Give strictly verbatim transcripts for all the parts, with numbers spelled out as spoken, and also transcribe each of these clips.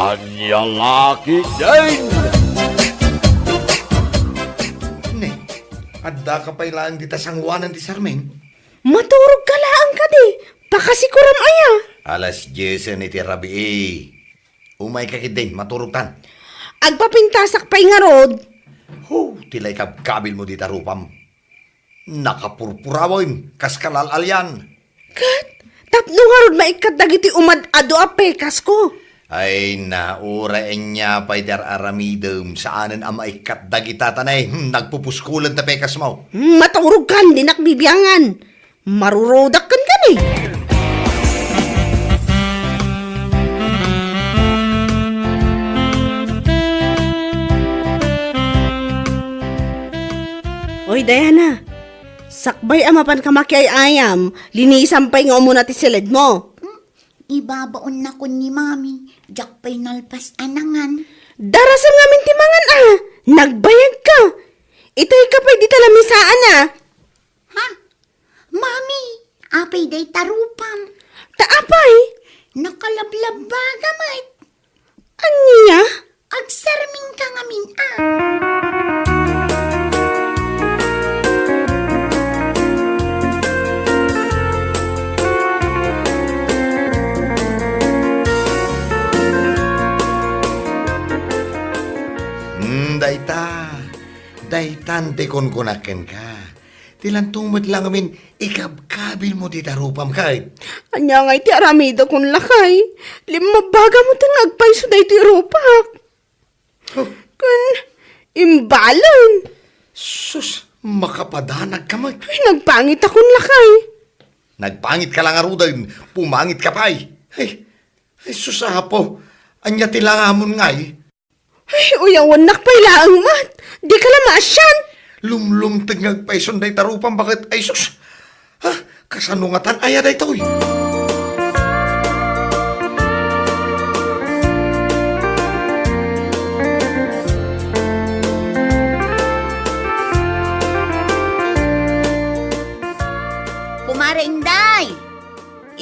Ania la ketdin? Ne, addaka pay laeng dita sangoanan ti sarming? Maturog ka laeng kadi, pakasikuram aya. Alas diesen iti rabii. Umayka ketdin, maturogtan. Agpapintasak pay ngarud. Ho, ti la ikabkabilmo dita rupam. Nakapurpurawen, kas kalal-alian. Ket, tapno ngarud maikkat dagiti umad-adu a pekasko. Ay na, uray ania pay ti ar-aramidem, saanen a maikkat dagita ta nay, hmm, nagpupuskulen ti pekasmo. Hmm, maturog kan, dinak bibiangan. Marurudak kan kani. Oy, Diana, sakbay a mapanka makiay-ayam, linisam pay nga umuna ti siledmo. Hmm? Ibabaonnakon ni Mami, diak pay nalpas a nangan. Darasem ngamin ti mangan a, nagbayag ka. Itay ka pay dita lamisaan a. Ha? Mami, apay dayta rupam? Ta apay? Nakalablabbaga met. Ania? Agsarming ka ngamin a. Hmm, dayta. Daytan ti kunkunak kenka. Ti lanto met la ngamin ikabkabilmo dita rupam, kay. Ania ngay ti aramidakon, lakay? Limmabbagam met nga agpayso daytoy rupak. Oh. Kun imbalen. Sus, makapadanag ka met. Ay, nagpangit akon, lakay. Nagpangit ka lang ngaruden, pumangit ka pay. Ay, ay, sus, apo. Ania ti langamon ngay? Ay, uyawennak pay laeng met. Di ka la maasian. Lumlumteg nga agpayson dayta rupam baket, ay sus. Ha? Kasano ngatan aya daytoy? Kumare Inday!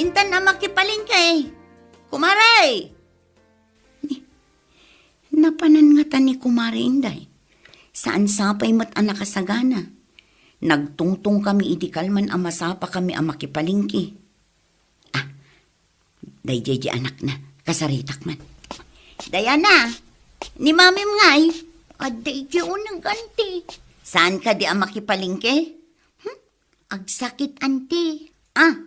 Intan a makipalengke. Kumare! Ni, napanan ngata ni Kumare Inday. Saan sapay met a nakasagana. Nagtungtong kami idi kalman a masapa kami a makipalengke. Ah, daydiay di anakna, kasaritak man. Diana, ni Mamim ngay, adda idiay uneg, anti. Saan kadi a makipalengke? Hmm? Agsakit, anti. Ah,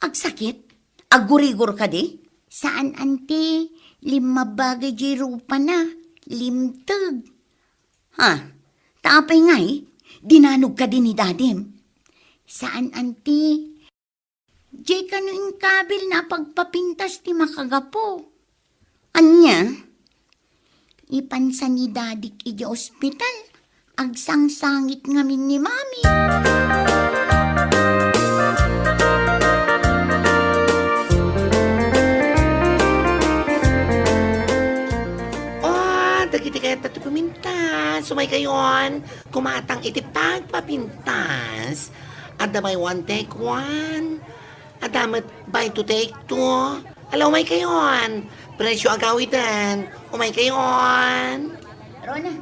agsakit? Agurigor kadi? Saan, anti. Limmabbaga diay rupana. Limteg. Ha? Ta apay ngay? Dinanog kadi ni dadim? Saan, anti. Diay kano inkabilna a pagpapintas ti makagapu. Ania? Ipansa ni dadik idiay ospital, agsangsangit ngamin ni Mami. Oh, dagiti kayat ti pumintas, umaykayon, kumatang iti pagpapintas. Adda may one take one. Adda met buy two take two. Ala, umaykayon. Presyo agawiden. Umaykayon. Rona.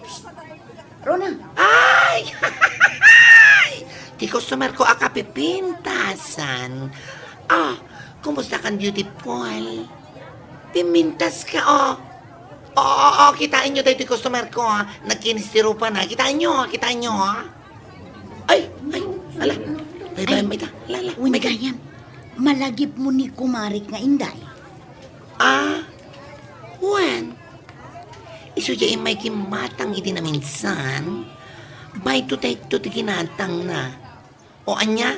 Psst. Rona. Ay! Ti customer ko a kapipintasan. Ah, kumusta kan, beautiful? Pimmintas ka, oh. Oo, oo, oo, kitaenyo daytoy customer ko, ah. Nagkinis ti rupana. Kitaenyo, ah, kitaenyo, ah. Ay, ay, ala. Bye-bye, ay, mayta. Ala, ala. Uy, bye-bye. Gayam, malagipmo ni kumarik nga Inday. Ah, wen. Isu diay immay kimmatang iti naminsan. Buy two take two ti kinatangna. O ania?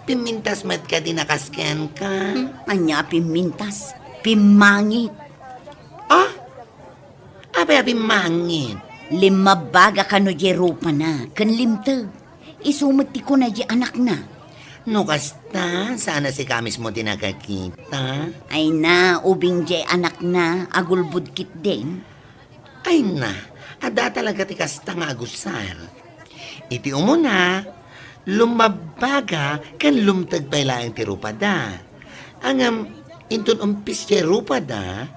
Pimmintas met kadi a kas kenka? Hmm, ania a pimmintas? Pimmangit. Ah? Apay a pimmangit? Limmabbaga kano diay rupana ken limteg. Isu met ti kuna diay anakna. No kasta, saan a sika mismo ti nakakita? Ay na, ubing diay anakna, agulbod ketdin. Ay na, adda talaga ti kasta nga agusar. Iti umuna, lummabbaga ken lumteg pay laeng ti rupada. Ngem inton umpis diay rupada,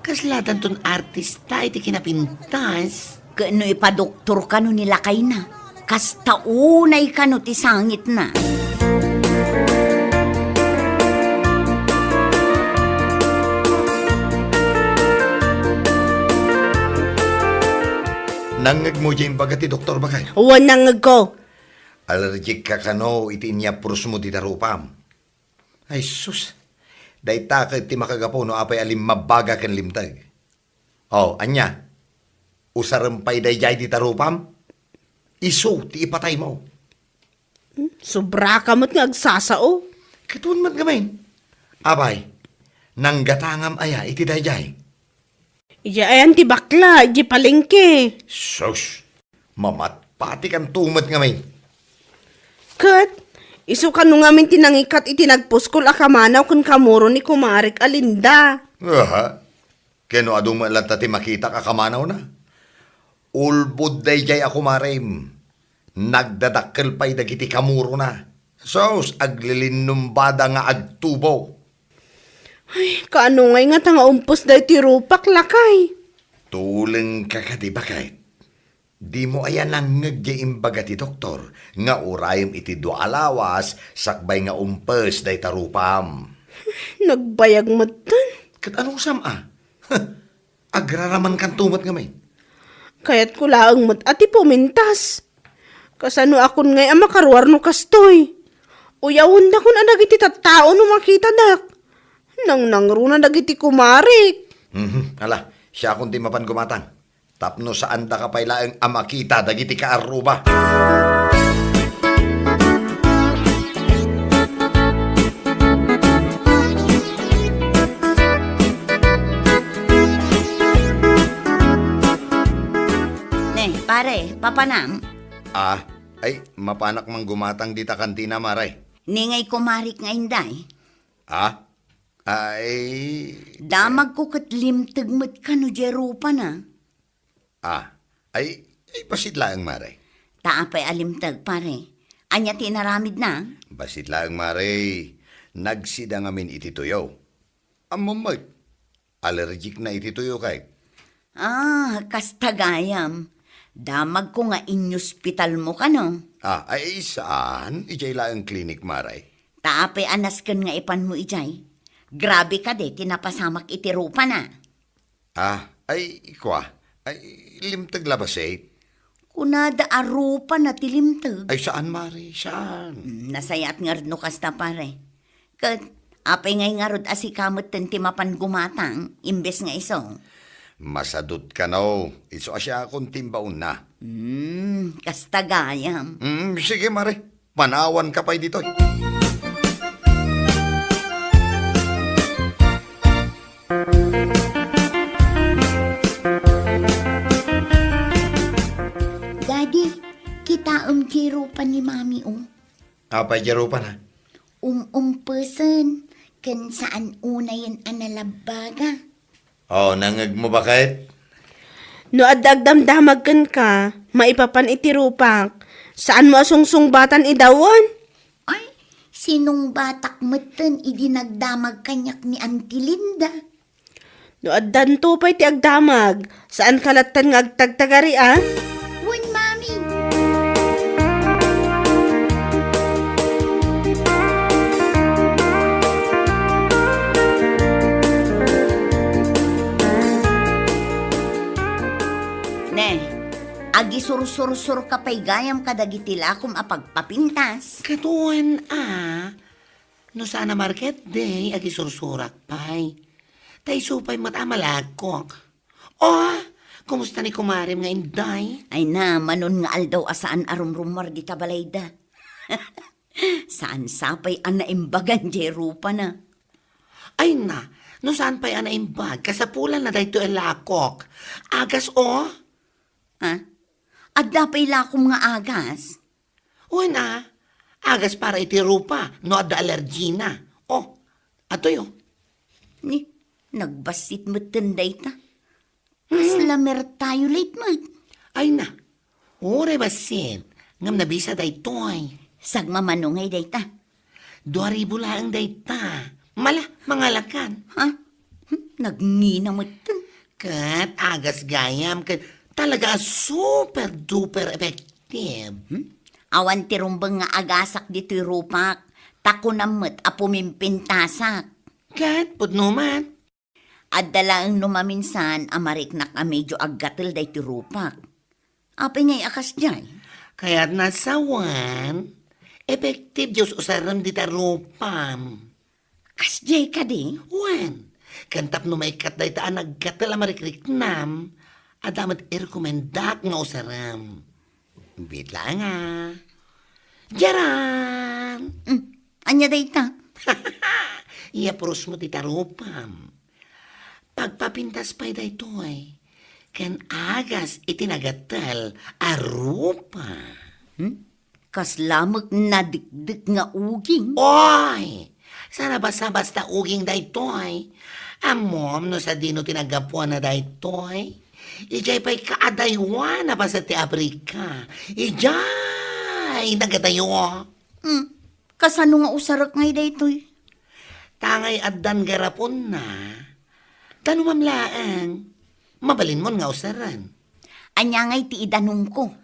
Kasla danton artista iti kinapintas? Ket no ipadoktor kano ni lakayna, kasta unay kano ti sangitna. Nangngegmo diay imbaga ti doktor, baket? Wen, nangngegko. Allergic ka kano iti inyapprosmo ti tarupam? Ay sus, dayta ket ti makagapu no apay a limmabbaga ken limteg. O, ania? Usarem pay daydiay ti tarupam? Isu ti ipataymo. Hmm, sobraka met nga agsasao. Ket wen met ngamin. Apay, nanggatangam aya iti daydiay? Idiay ayan ti bakla, idiay palengke. Sus! Mamatpatikanto met ngamin. Ket, isu kano ngamin ti nangikat iti nagpuskol a kamanaw ken kamuro ni kumarek a Linda. Aha. Ken no adu met latta ti makitak a kamanawna? Ulbod daydiay a kumarem. Nagdadakkel pay dagiti kamurona. Sus, aglilinnumbada nga agtubo. Ay, kaano ngay ngata nga umpes daytoy rupak, lakay? Tulengka kadi, baket? Dimo aya nangngeg diay imbaga ti doktor nga urayem iti dua a lawas sakbay nga umpes dayta rupam? Nagbayag metten. Ket anusam a? Agraramankanto met ngamin. Kayatko laeng met a ti pumintas. Kasano akon ngay a makaruar no kastoy? Uyawendakon a dagiti tattao no makitada. Nangnangruna dagiti kumarek. Mhm, ala, siakon ti mapan gumatang. Tapno saandaka pay laeng a makita dagiti kaarruba. Ne, pare, papanam? Ah, ay, mapanak man gumatang dita kantina, mare. Ni ngay kumarik nga inday? Ah? Ay. Damagko ket limteg met kano diay rupana. Ah, ay, ay, bassit laeng, mare. Ta apay a limteg, pare? Ania ti inaramidna? Bassit laeng, mare. Nagsida ngamin iti tuyo. Ammom met, allergic na iti tuyo kay. Ah, kasta gayam. Damagko nga inyospitalmo kano. Ah, ay, saan? Idiay laeng klinik, mare. Ta apay a nasken nga ipanmo idiay? Grabe kadi ti napasamak iti rupana. Ah, ay, kua. Ay, limteg la bassit? Kunada a rupana ti limteg. Ay, saan, mare? Saan? Hmm, nasayaat ngarud no kasta, pare. Ket, apay ngay ngarud a sika metten ti mapan gumatang, imbes nga isu? Masadut kano, isu a siakon ti imbaonna. Hmm, kasta gayam. Hmm, sige, mare. Panawanka pay ditoy. Daddy, kitaem ti rupa ni Mami, o. Apay diay rupana? Um-umpesen, ken saan unayen a nalabbaga. O, nangngegmo, baket? No adda agdamdamag kenka, maipapan iti rupak, saanmo a sungsungbatan idawen? Ay, sinungbatak metten idi nagdamag kaniak ni Auntie Linda. No addanto pay ti agdamag, saanka lattan nga agtagtagari, a? Wen, Mami. Ne, agisursursurka pay gayam kadagiti lakom a pagpapintas. Ket wen a, no saan a market day, agisursurak pay. Ta isu pay met a malagkok. O, kumusta ni kumarem nga inday? Ay na, manon nga aldaw a saan a rumrumuar dita balayda. Saan sa pay a naimbagan diay rupana? Ay na, no saan pay a naimbag, kasapulanna daytoy a lakok. Agas, o. Ha? Adda pay lakom nga agas? Wen a, agas para iti rupa no adda alergina. O, atoy, o. Ni, nagbassit metten dayta. Kasla mertayo late met. Ay na, uray bassit, ngem nabisa daytoy. Sagmamano ngay dayta? Dua ribu laeng dayta. Mala, mangalakan. Ha? Hmm, nagngina metten. Ket agas gayam, ket talaga a super duper effective. Hmm? Awan ti rumbeng nga agasak ditoy rupak, ta kunam met a pumimpintasak. Ket pudno man. Adda laeng no maminsan a mariknak a medyo aggatel daytoy rupak. Apay ngay a kasdiay? Kayatna sawen, effective ti us-usarem dita rupam. Kasdiay kadi? Wen, ken tapno maikkat dayta a naggatel a marikriknam, adda met irekomendak nga usarem. Biit laeng a. Diaran! Hmm, ania dayta? Iya purosmo ti tarupam. Pagpapintas pay daytoy, ken agas iti nagatel a rupa. Hmm? Kasla met nadikdek nga uging. Oy! Saan a basta-basta uging daytoy. Ammom no sadino ti naggapuana daytoy? Idiay pay kaadaywan a paset ti Africa. Idiay nagadayo. Hmm, kasano nga usarek ngay daytoy? Ta ngay addan garaponna, danumam laeng. Mabalinmon nga usaren. Ania ngay ti idanumko?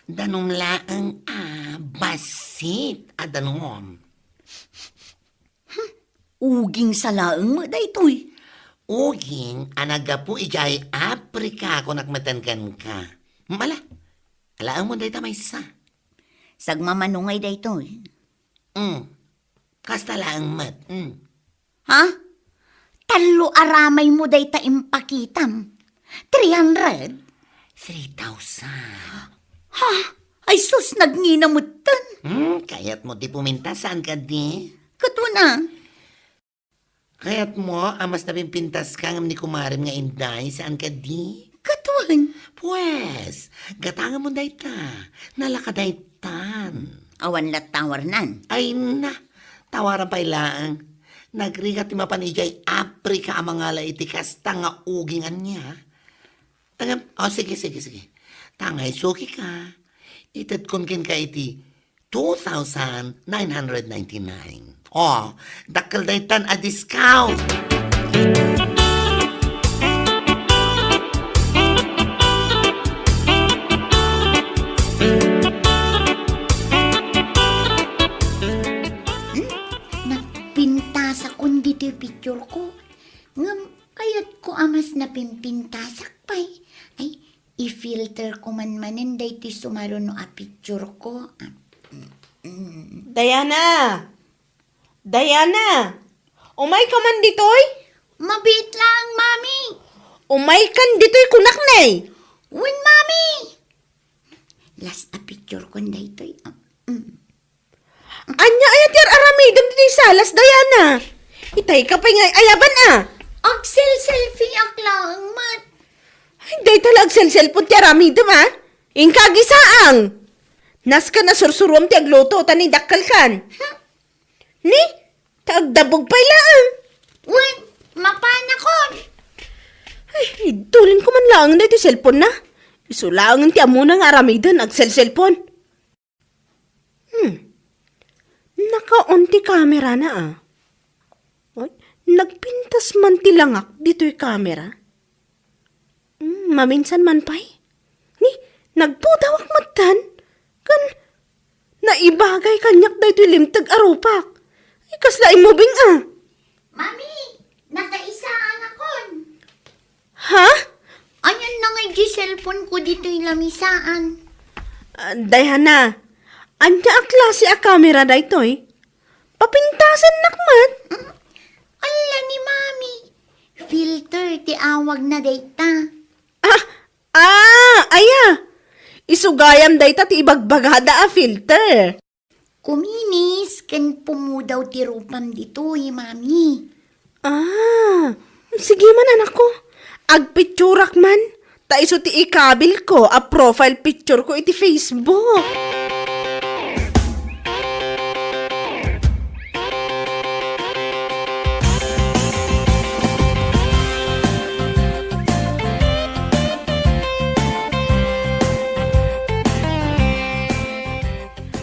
Danum laeng a bassit a danum. Uging sa laeng met daytoy. Uging a naggapu idiay Africa, kunak metten kenka. Mala, alaemon dayta maysa. Sagmamano ngay daytoy. Mm. Kasta laeng met. Mm. Ha? Tallo a ramaymo dayta impakitam. Three hundred? Three thousand. Ha? Ay sus, nagngina metten. Hmm, kayatmo ti pumintas, saan kadi? Ket wen a. Kayatmo a mas napimpintaska ngem ni kumarem nga Inday, saan kadi? Ket wen. Pues, gatangamon dayta. Nalaka daytan. Awan latta awarnan. Ay na, tawaran pay laeng. Nagrigat ti mapan idiay Africa a mangala iti kasta nga uging ania. Ngem, o, sige, sige, sige. Ta ngay sukika, itedkon kenka iti two thousand nine hundred ninety-nine. O, dakkel daytan a discount. Hmm? Nagpintasakon ditoy picture ko. Ngem, kayatko a mas napimpintasak pay. Ay, i-filter ko man manen daytoy sumaruno a picture ko. Ah, mm, mm. Diana! Diana! Umayka man ditoy? Mabiit laeng, Mami. Umaykan ditoy kunak, nay. Wen, Mami. Last a picture kon daytoy. Ah, mm. Ania aya ti ar-aramidem ditoy salas, Diana? Itay ka pay nga ayaban a. Agselselfie ak laeng met. Ay, dayta la agselselpon ti aramidem a. Inka agisaang. Nasken a sursuruam ti agluto, ta ni dakkelkan. Ni, ta agdabog pay laeng. Wen, mapanakon. Ay, idulinko man laeng daytoy cellphone na. Isu laeng ti ammona nga aramiden, agselselpon. Hmm. Naka-on ti camera na, ah. Ay, nagpintas man ti langak ditoy camera. Hmm, maminsan man pay. Ni, nagpudawak metten. Ken, naibagay kaniak daytoy limteg a rupak. Ay, kasla immubing, ah. Mami, nakaisaan akon. Ha? Ayan na nga di cellphone ko ditoy lamisaan. Ah, Diana, ania a klase a camera daytoy? Papintasennak met. Mm, ala ni Mami. Filter ti awag na dayta. Ah, ah, aya. Isu gayam dayta ti ibagbagada a filter. Kuminis ken pumudaw ti rupam ditoy, Mami. Ah, sige man, anakko. Agpicturak man. Ta isu ti ikabilko a profile picture ko iti Facebook.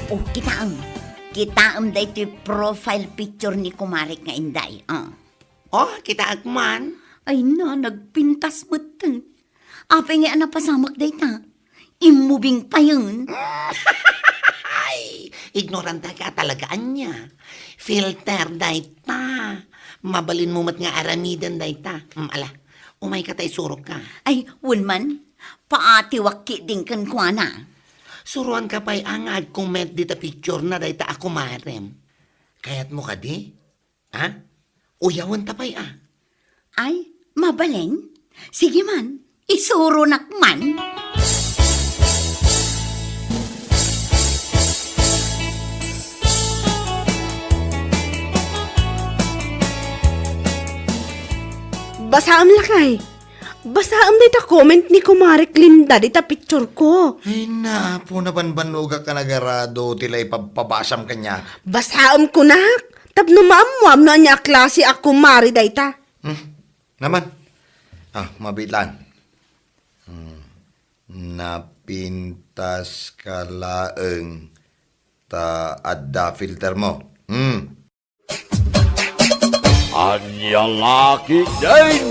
O, kitaem. Kitaem daytoy profile picture ni kumarek nga Inday. Ah. Oh, kitaek man. Ay na, nagpintas metten. Apay nga a napasamak dayta? Immubing payen. Ay, ignorante ka talaga, ania. Filter dayta. Mabalinmo met nga aramiden dayta. Mm, ala, umayka ta isurokka. Ay, wen man, paatiwak ketdin kenkuana. Suroanka pay a nga agkomment dita picturena dayta a kumarem. Kayatmo kadi? Ha? Uyawenta pay a. Ay, mabalin? Sige man, isuronak man. Basaem, lakay. Basaem dayta comment ni Kumarek Linda dita pictureko. Ay, napo, nabanbanogak a nagarado ti la ipabpabasam kaniak. Basaem, kunak, tapno maammoam no ania a klase a kumare dayta. Hmm? Naman. Ah, mabiit laeng. Hmm. Napintas ka laeng ta adda filtermo. Hmm. Ania la ketdin?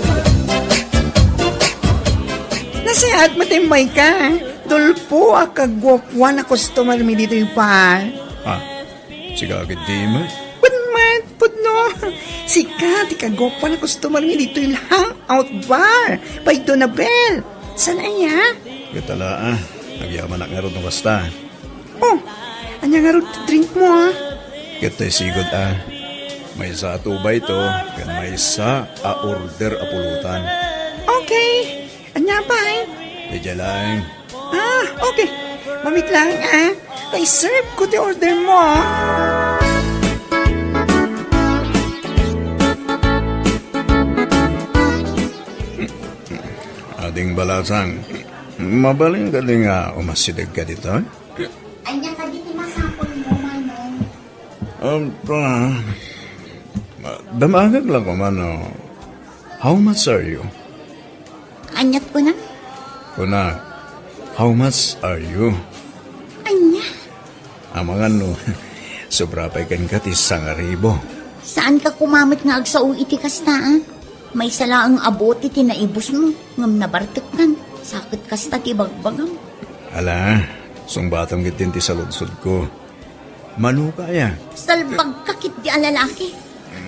Nasayaat met immayka. Dolpo a kaguapoan a customer mi ditoy bar. Ah, sika ketdi met? Wen met, pudno. Sika ti kaguapoan a customer mi ditoy hangout bar. By Donabel. Saan aya? Ket ala, ah. Agyamanak ngarud no kasta. Oh, ania ngarud ti drinkmo, ah? Ket tay sigud, ah. Maysa a two by two, ken maysa a order a pulutan. Okay. Ania pay? Daydiay laeng. Ah, okay. Mamit laeng, ah. Ta iserveko ti ordermo, ah. Ading balasang, mabalin kadi nga umasidegka ditoy? Ania kadi ti masapulmo, Manong? Um, pa, damagek la koma no, how much are you? Aniat kunam? Kuna, how much are you? Ania? Amangan no, sobra pay kenka ti sangaribo. Saanka koma met nga agsao iti kasta, a? Maysa laeng a bote ti naibusmo, ngem nabartekkan. Sa ket kasta ti ibagbagam. Ala, sungbatam ketdin ti saludsodko. Manoka aya? Salbagka ketdi a lalaki.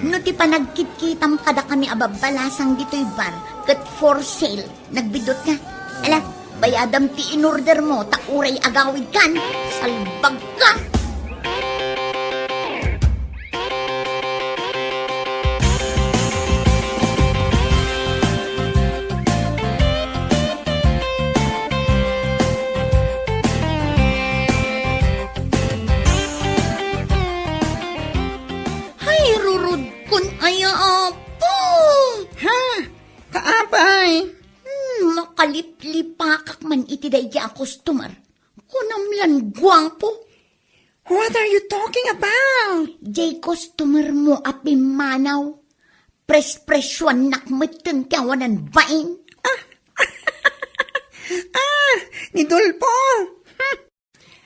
No ti panagkitkitam kadakami a babbalasang ditoy bar ket for sale, nagbidutka. Ala, bayadam ti inordermo ta uray agawidkan. Salbagka! Hay, rurudkon aya, Apo! Ha? Kaapay? Hmm, makaliplipakak man iti daydi a customer. Kunam lan guapo. What are you talking about? Jay customer mo a pimmanaw. Prespresyuannak metten ti awanan bain. Ah, ni Dolpo. Hmm.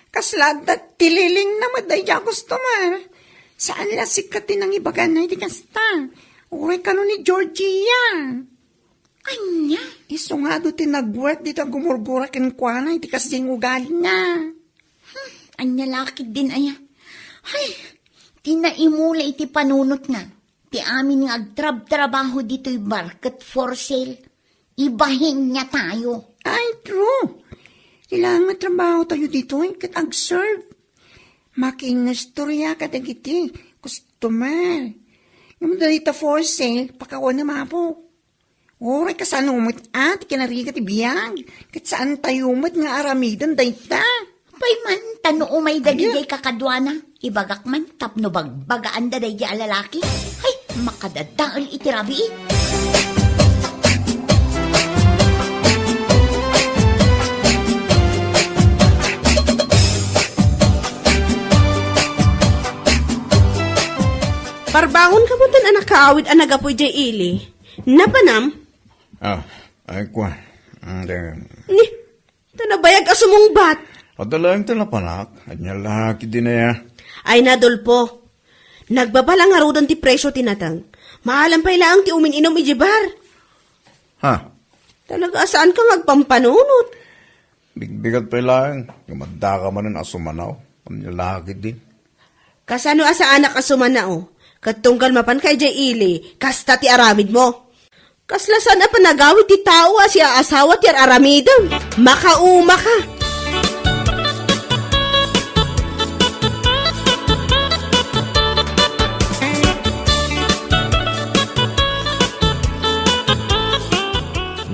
Kasla adda ti lilingna met daydi a customer. Saan la sika ti nangibaganna iti kasta. Uray kano ni Georgia. Ania? Isu nga adu ti nagwork dita gumurgura kenkuana iti kasdiay nga ugalina. Hmm, ania la ketdin aya? Hay, ti naimula iti panunotna. Ti amin nga agtrabtrabaho ditoy bar ket for sale. Ibahinna tayo. Ay, true. Kailangan nga trabaho tayo ditoy ket agserve. Makinistorya kadagiti customer. Ngem dayta for sale, pakawan na mapo. Uray kasano met a ti kinarigat ti biag, ket saan tayo met nga aramiden dayta. Apay man, ta no umay dagiti kakaduana, ibagak man tapno bagbagaanda daydi a lalaki. Hay, makadadael iti rabii. Parbangon ka metten a nakaawid a nagapu idiay ili. Napanam? Ah, ay, kua. Mm, de- Ni, ta nabayag a sumungbat. Adda laeng ti napanak. Ania la ketdin aya? Ay, Adolfo. Nagbaba la ngaruden ti presio ti nateng. Maalam pay laeng ti umin-inum idiay bar. Ha? Talaga a saanka nga agpampanunot. Bigbigat pay laeng, nga addaka manen a sumanaw. Ania la ketdin? Kasano a saanak a sumanaw? Ket tunggal mapanka idiay ili, kasta ti aramidmo. Kasla saan a panagawid ti tao a siaasawa ti ar-aramidem. Makaumaka!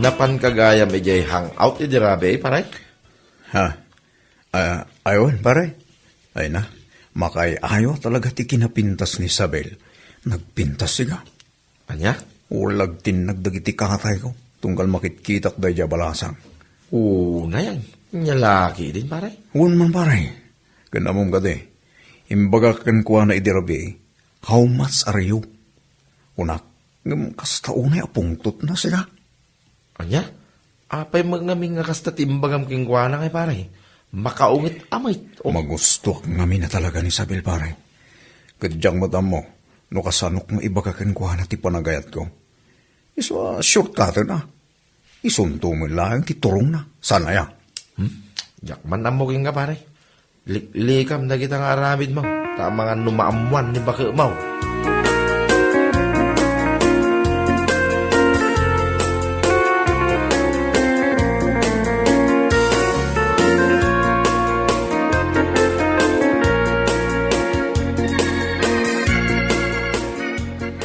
Napanka gayam idiay hangout idi rabii, pare? Ha? Ah, aywan, pare. Ay na, makaay-ayo talaga ti kinapintas ni Isabel. Nagpintas siga. Ania? Ulagtinnag dagiti katayko, tunggal makitkitak daydiay a balasang. Unay, ania la ketdin, pare? Wen man, pare. Ken ammom kadi, imbagak kenkuana idi rabii, "How much are you?" Kunak, ngem kasta unay a pungtotna siga. Ania? Apay met ngamin nga kasta ti imbagam kenkuana, ngay pare? Makaunget a met. Oh. Magustoak ngamin a talaga ni Isabel, pare. Ket diak met ammo no kasanok nga ibaga kenkuana ti panagayatko. Isu a shortcutten a. Isunto met laeng ti turongna. Saan aya? Hmm? Diak man ammo kenka, pare. Liklikam dagita nga aramidmo, ta amangan no maammoan ni baketmo.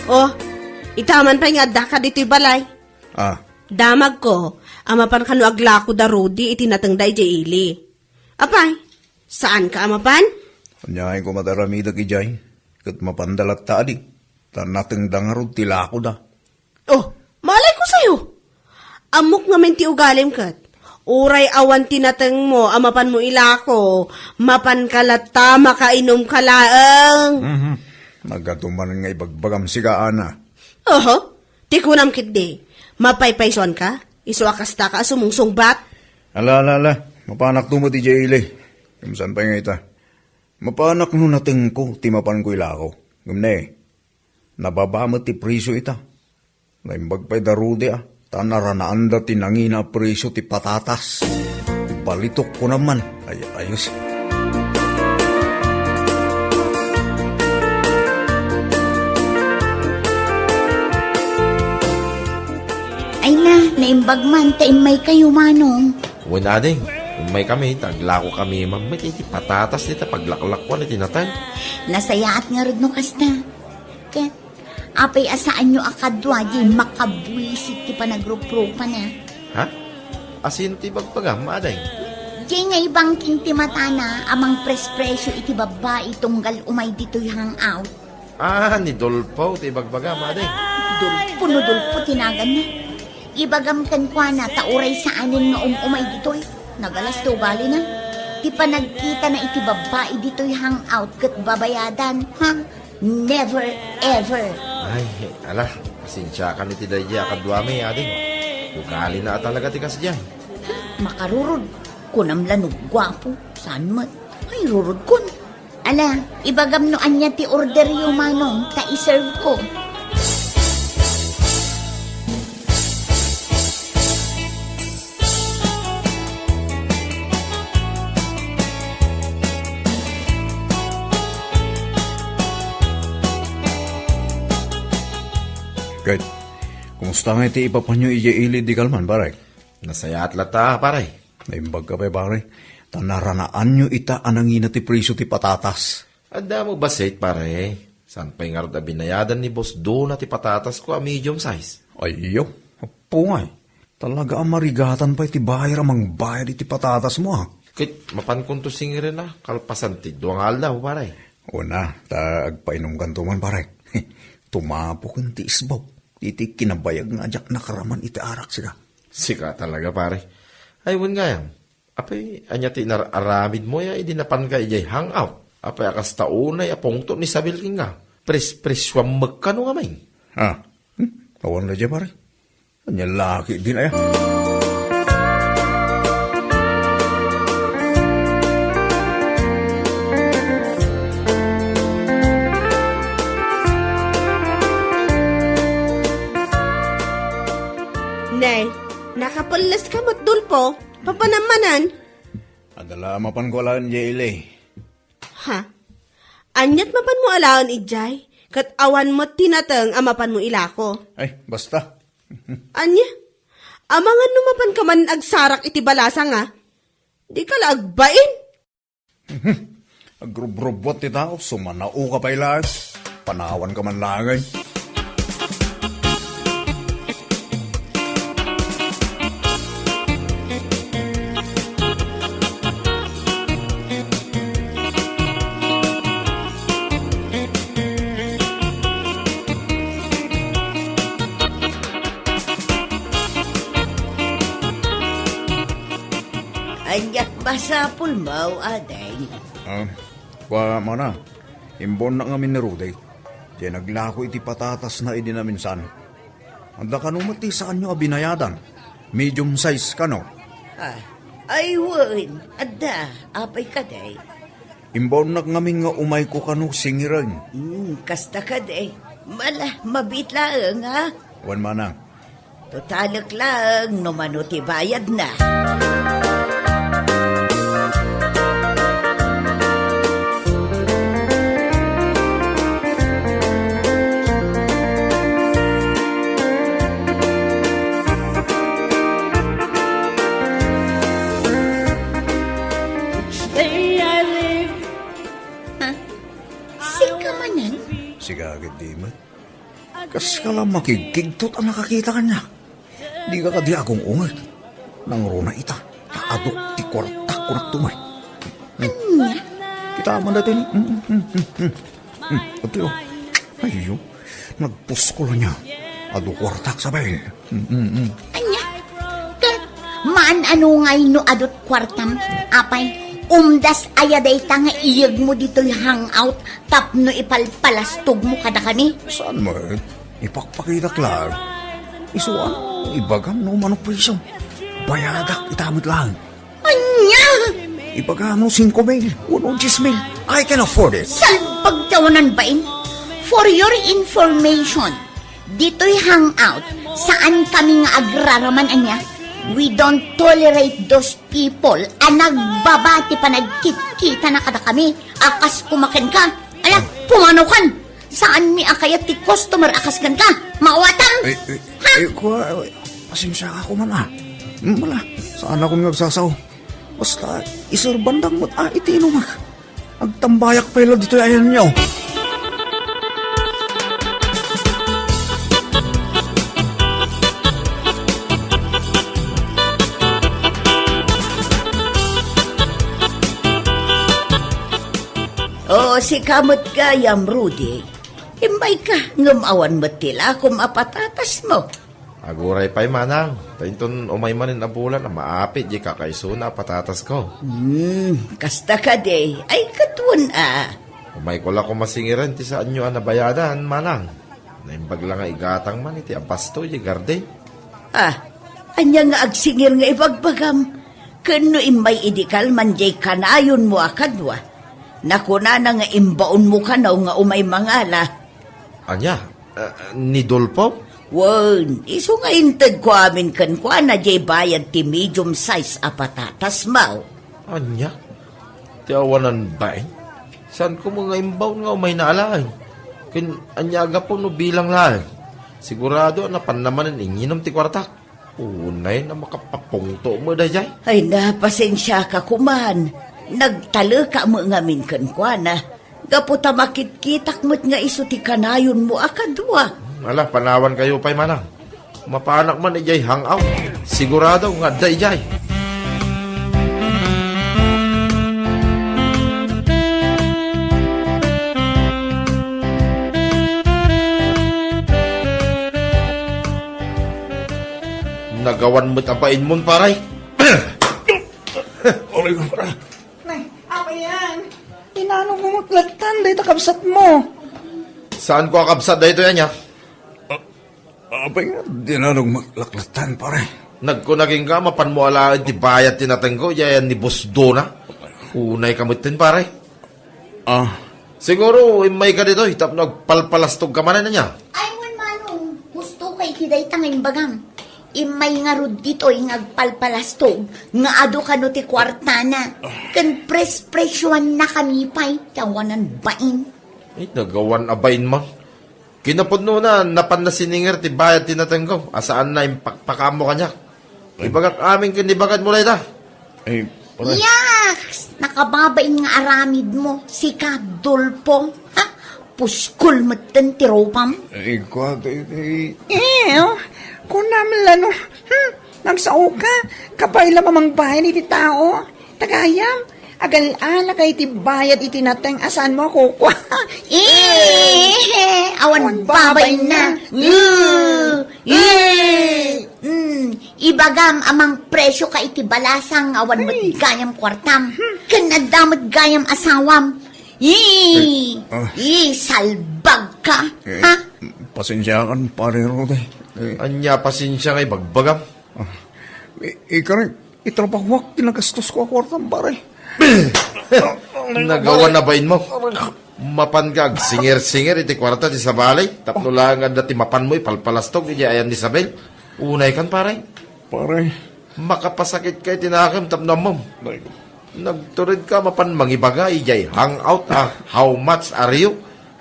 Oh, ita man pay nga addaka ditoy balay. Ah. Damagko a mapan kano aglako da Rudy iti natengda idiay ili. Apay, saanka a mapan? Aniayen koma ti aramidek idiay, ket mapanda latta adi, ta natengda ngarud ti lakoda. Oh, malay ko sayo. Ammok ngamin ti ugalim ket. Uray awan ti natengmo a mapanmo ilako, mapanka latta, makainumka laeng. Mhm. Nagadu manen nga ibagbagam siga, Ana. Oho. Ti kunam ketdi, mapaypaysuanka? Isu a kastaka a sumungsungbat? Ala, ala, ala. Mapanakto met idiay ili. Ngem saan pay nga ita? Mapanak no natengko ti mapanko ilako. Ngem ne, nababa met ti presio ita. Naimbag pay da Rudy a, ta naranaanda ti nangina a presio ti patatas. Balitok kunam man. Ay, ayos. Ay na, naimbag man ta immaykayo, Manong. Wen, ading, immaykami, ta aglakokami man met iti patatas dita paglaklakkuan iti nateng. Nasayaat ngarud no kasta. Ket, apay a saanyo a kadua diay makabuisit ti panagruprupana? Ha? Asino ti ibagbagam, ading? Diay nga ibangking ti matana a mangprespresio iti babbai tunggal umay ditoy hangout. Ah, ni Dolpo ti ibagbagam, ading. Dolpo no Dolpo ti naganna. Ibagam kenkuana ta uray saanen nga um-umay ditoy. Nagalas ti ugalina. Ti panagkitana iti babbai ditoy hangout ket babayadan, ha? Never ever. Ay, ala, pasensiakan iti daydiay a kaduami, ading. Ugalina a talaga ti kasdiay. Makarurod. Kunam la no guapo, saan met. Ay, rurodkon. Ala, ibagam no ania ti orderyo, Manong, ta iserveko. Ket, kumusta ngay ti ipapanyo idiay ili idi kalman, pare? Nasayaat latta, pare. Naimbagka pay, pare. Ta naranaanyo ita a nangina ti presio ti patatas. Adda mo bassit, pare. Saan pay ngarud a binayadan ni Boss Dona ti patatasko a medium size? Ayyo, appo ngay. Talaga a marigatan pay ti buyer a mangbayad iti patatasmo, a. Ket mapankonto singirena, kalpasan ti dua nga aldaw, pare. Una, ta agpainumkanto man, pare. Tumapoken ti isbaw. Iti kinabayag nga diak nakaraman iti arak, sika. Sika talaga, pare. Ay, wen gayam. Apay, ania ti inar-aramidmo ya idi napanka idiay hangout? Apay a kasta unay a pungtot ni Isabel kenka? Pres-, presuam met kano ngamin? Ha? Hmm? Awan la dia, pare. Ania la ketdin aya? Nay, nakapelles ka met, Dolfo. Papanam manen? Adda la mapanko alaen, Eli. Ha? Aniat mapanmo alaen idiay? Ket awan met ti nateng a mapanmo ilako. Ay, basta. Ania? Amangan no mapanka man agsarak iti balasang, a? Dika la agbain. Agrubrubbuat ti tao, sumanaoka pay laeng. Panawanka man laeng. Aniat masapulmo, ading? Ah, kua, manang, imbaonnak ngamin ni Rudy. Diay naglako iti patatasna idi naminsan. Adda kano met ti saanyo a binayadan? Medium size kano? Ah, ay wen, adda. Apay kadi? Imbaonnak ngamin nga umayko kano singiren. Hmm, kasta kadi. Mala, mabiit laeng, ha? Wen, manang. Totalek laeng no mano ti bayadna. Stay, I live. Ha? Sika manen? Sika, agid di met. Kas ka lang makigkigtot a nakakita kaniak. Di ka kadi agung-unget. Nangruna ita, ta aduk ti kuartak kunak tumay. Hmm. Ania? Kita man dati ni. Hmm, hmm, hmm, hmm, hmm. Hmm, ati, oh. Ayo, nagpuskol niya. Adu kuartak sabay. Hmm, hmm, hmm. Ania? Ket, maan ano ngay no adut kuartam? Apay, umdas aya dayta nga iyegmo ditoy hangout tapno ipalpalastogmo kadakami? Saan met? Ipakpakitak laeng. Isu ano, ibagam no umano priso. Bayadak ita met laeng. Ania? Ibagam no singko mil, wenno dies mil. I can afford it. Salbag ti awanan bain. For your information, ditoy hangout, saan kami nga agraraman, ania? We don't tolerate those people a nagbaba ti panagkitkitana kadakami a kas kumakenka. Ala, pumanokan! Saanmi a kayat ti customer a kas kenka? Maawatam! Eh, eh, Ha? eh, kua, eh, pasensiaka koma, a. Hmm, wala, saanakon nga agsasao. Basta, iserbandak met, a, iti inumak. Agtambayak pay la ditoy ayanyo. O, sika met gayam, Rudy. Immayka, ngem awan met ti lakom a patatasmo. Aguray pay, manang. Ta inton umay manen a bulan a maapit diay kakaisuna a patatasko. Hmm, kasta kadi. Ay, ket wen a. Umayko la koma singiren ti saanyo a nabayadan, manang. Naimbag la nga igatang man iti abasto diay garden. Ah, ania nga agsingir nga ibagbagam? Ken no immay idi kalman diay kanayonmo a kadua, nakunana nga imbaonmo kano nga umay mangala. Ania? Ah, ni Dolfo? Wen, isu nga intedko amin kenkuana diay bayad ti medium size a patatasmo. Ania? Ti awanan bain? Saanko met nga imbaon nga umayna a laeng? Ken ania a gapu no bilang laeng? Sigurado a napanna manen inginom ti kuartak. Unay a makapapungto met daydiay. Ay, na, pasensiaka koman. Nagtaleka met ngamin kenkuana. Gapu ta makitkitak met nga isu ti kanayonmo a kadua. Ala, panawankayo pay, manang. Mapanak man idiay hangout. Sigurado nga adda idiay. Nagawan met a bainmon, pare. Uray, pare. Nay, apo yan. Inanog mo met lattan dayta kabsatmo. Saanko a kabsat daytoy, ania? Apay nga, di na nagmaklaklattan, pare. Nagkuna kenka, mapanmo alaen ti bayad ti natengko, idiay ayan ni Boss Dona. Unayka metten, pare. Ah. Siguro, immayka ditoy, tapno agpalpalastogka manen, ania? Ay, wen, Manong, gusto kay iti dayta nga imbagam. Immay ngarud ditoy nga agpalpalastog nga adu kano ti kuartana. Ken pres-presuannakami pay ti awanan bain. Ay, nagawan a bain man. Kinapudnona, napanna sininger ti bayad ti natengko, a saanna impakpakaammo kaniak. Ay. Ibagak amin ken ibagad mo layda. Ay, pare. Yaks! Nakababain nga aramid mo, sika, Dolpo. Ha? Puskol metten ti rupam. Ay, kwa, ti, ti. Eh, oh. Kunam la no. Hmm, nagsaoka. Kabay la mamangbayan iti tao. Tagayam, agal-ala kay ti bayad iti nateng a saan mo a kukua. Eh, awan. Awan babain na. Babain na. Eh, eh. Mm, ibagam a mangpresyo ka iti balasang nga awan met gayam kuartam. Ken adda met gayam asawam. Ih! Eh, ah. Ih, salbag ka, Eh, ha? Pasensiakan, Pare Rudy. Eh. Ania pasensia nga ibagbagam? Ah, i-, ikarik, itrabahuak ti nagastos ko a kuartam, pare. Nagawan a bain mo. Mapan ka agsinger-singer iti kuarta ti sabali, tapno laeng adda ti mapan mo ipalpalastog iti ayan ni Isabel. Unay kan, pare. Pare. Makapasakit ka iti nakem tapno ammom. Ay. Nagtured ka mapan mangibaga idiay hangout a how much are you?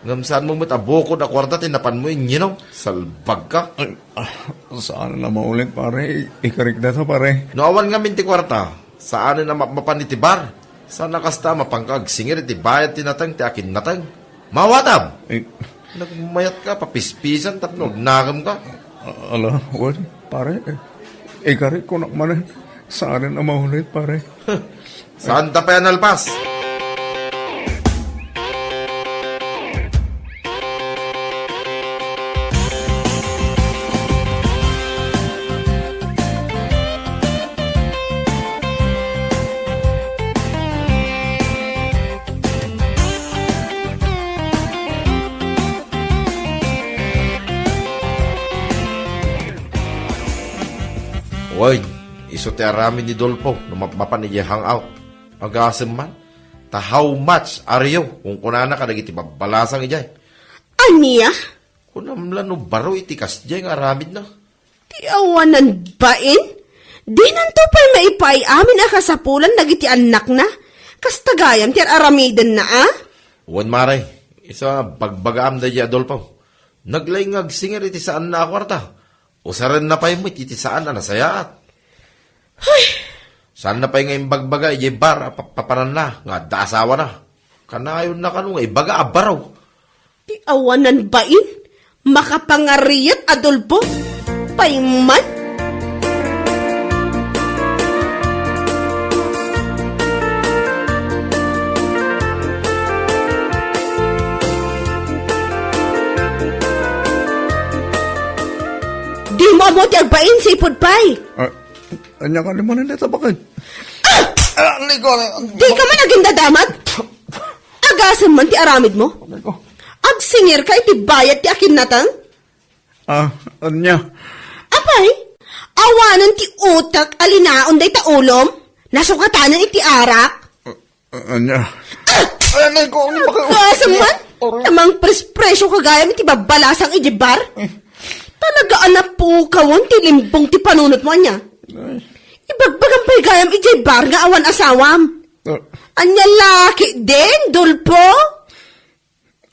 Ngem saan mo met a bukod a kuarta ti napan mo inyinom? Salbag ka. Ay, ah, saan na maulit, pare. I-, ikarik data, pare. No awan ngamin ti kuarta, saan na mapmapan iti bar? Saan a kasta mapanka agsinger iti bayad ti nateng ti akin nateng? Mawatam! Eh. Nagmayat ka, papispisan, tapno agnakem ka. A-, ala, wen, pare, eh, ikarik ko nak manen. Saan na maulit, pare. Saan ta pay a nalpas? Wen, isu ti aramid ni Dolpo no mapmapan idiay hangout. Agasem man, ta how much are you? Kunkunana kadagiti babbalasang idiay. Ania? Kunam la no baro iti kasdiay nga aramidna. Ti awanan bain? Dinanto pay maipaay amin a kasapulan dagiti annakna. Kasta gayam ti ar-aramidenna, a? Wen, mare, isu a bagbagaam daydi Adolfo. Naglaing nga agsinger iti saanna a kuarta. Usarenna pay met iti saan a nasayaat. Ay! Saanna pay nga imbagbaga idiay bar a papapananna nga adda asawana. Kanayonna kano nga ibaga a baro. Ti awanan bain, makapangariat a Adolfo. Pay man. Dimo ammo ti agbain, sipud pay. Ah, ania ka ni manen deta baket? Ah! Ah, Nico, Di ka man agindadamag? Agasem man ti aramid mo? Nico. Agsinger ka iti bayad ti akinnatang? Ah, ania? Apay, awanen ti utek a linaon dayta ulom? Nasukatanen iti arak? Ah, ania? Ah! Ay, anay ko, ano ba kayo? Agasem man? Aray. Tamang pres-presyo ka gayam iti babbalasang iti bar? Eh. Talaga a napukawon ti limbong ti panunot mo, ania? Ay. Ibagbagam pay gayam iti bar nga awan asawam. Ah. Ania laki din, Dolfo?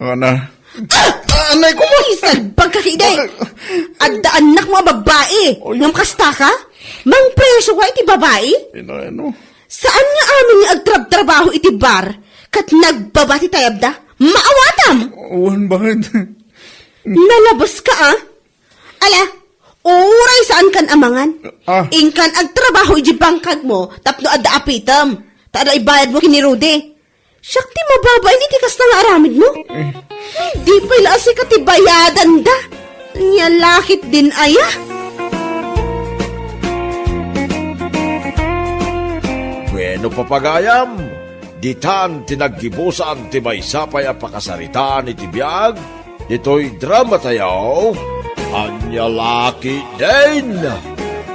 Ana. Ah! Ah, anay ko, ma. Ay, salbag ka, kidi. Bakit? Adda annak mo a babbai. Oy. Ngem kasta ka? Mangpresyo ka iti babai? Ina, ano? Saan nga amin nga agtrabtrabaho iti bar ket nagbaba ti tayabda? Maawatam! Wen, bakit? Nalabas ka, ah? Ala, uray saan kan amangan. Ah. Inkan agtrabaho iti bangkag mo tapno adda apitem. Ta adda ibayad mo ken ni Rudy. Siak ti mababain iti kasta nga aramid mo. Eh. Di pay la a sika ti bayadanda. Nia lakit din aya. Bueno, papagayam, ditan ti naggibusan ti maysa pay a pakasaritaan iti biag. Ditoy drama tayo, Ania Laki Din!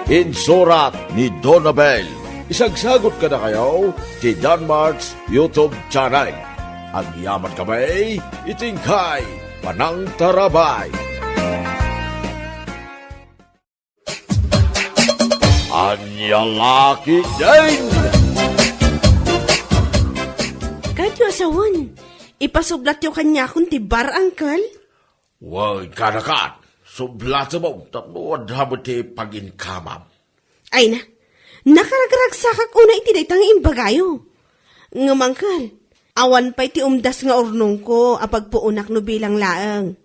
Insurat ni Donabel. Isagsagot kadakayo ti Danmart's YouTube channel. Agyaman kami iti inkay panangtarabay. Ania la ketdin? Kayatyo a sawen, ipasublatyo kaniakon ti bar, Uncle? Wen, kanakan, sublatem tapno adda met ti paginkamam. Ay na, nakaragragsakak unay iti dayta nga imbagayo. Ngem, Uncle, awan pay ti umdas nga urnongko a pagpuonak no bilang laeng.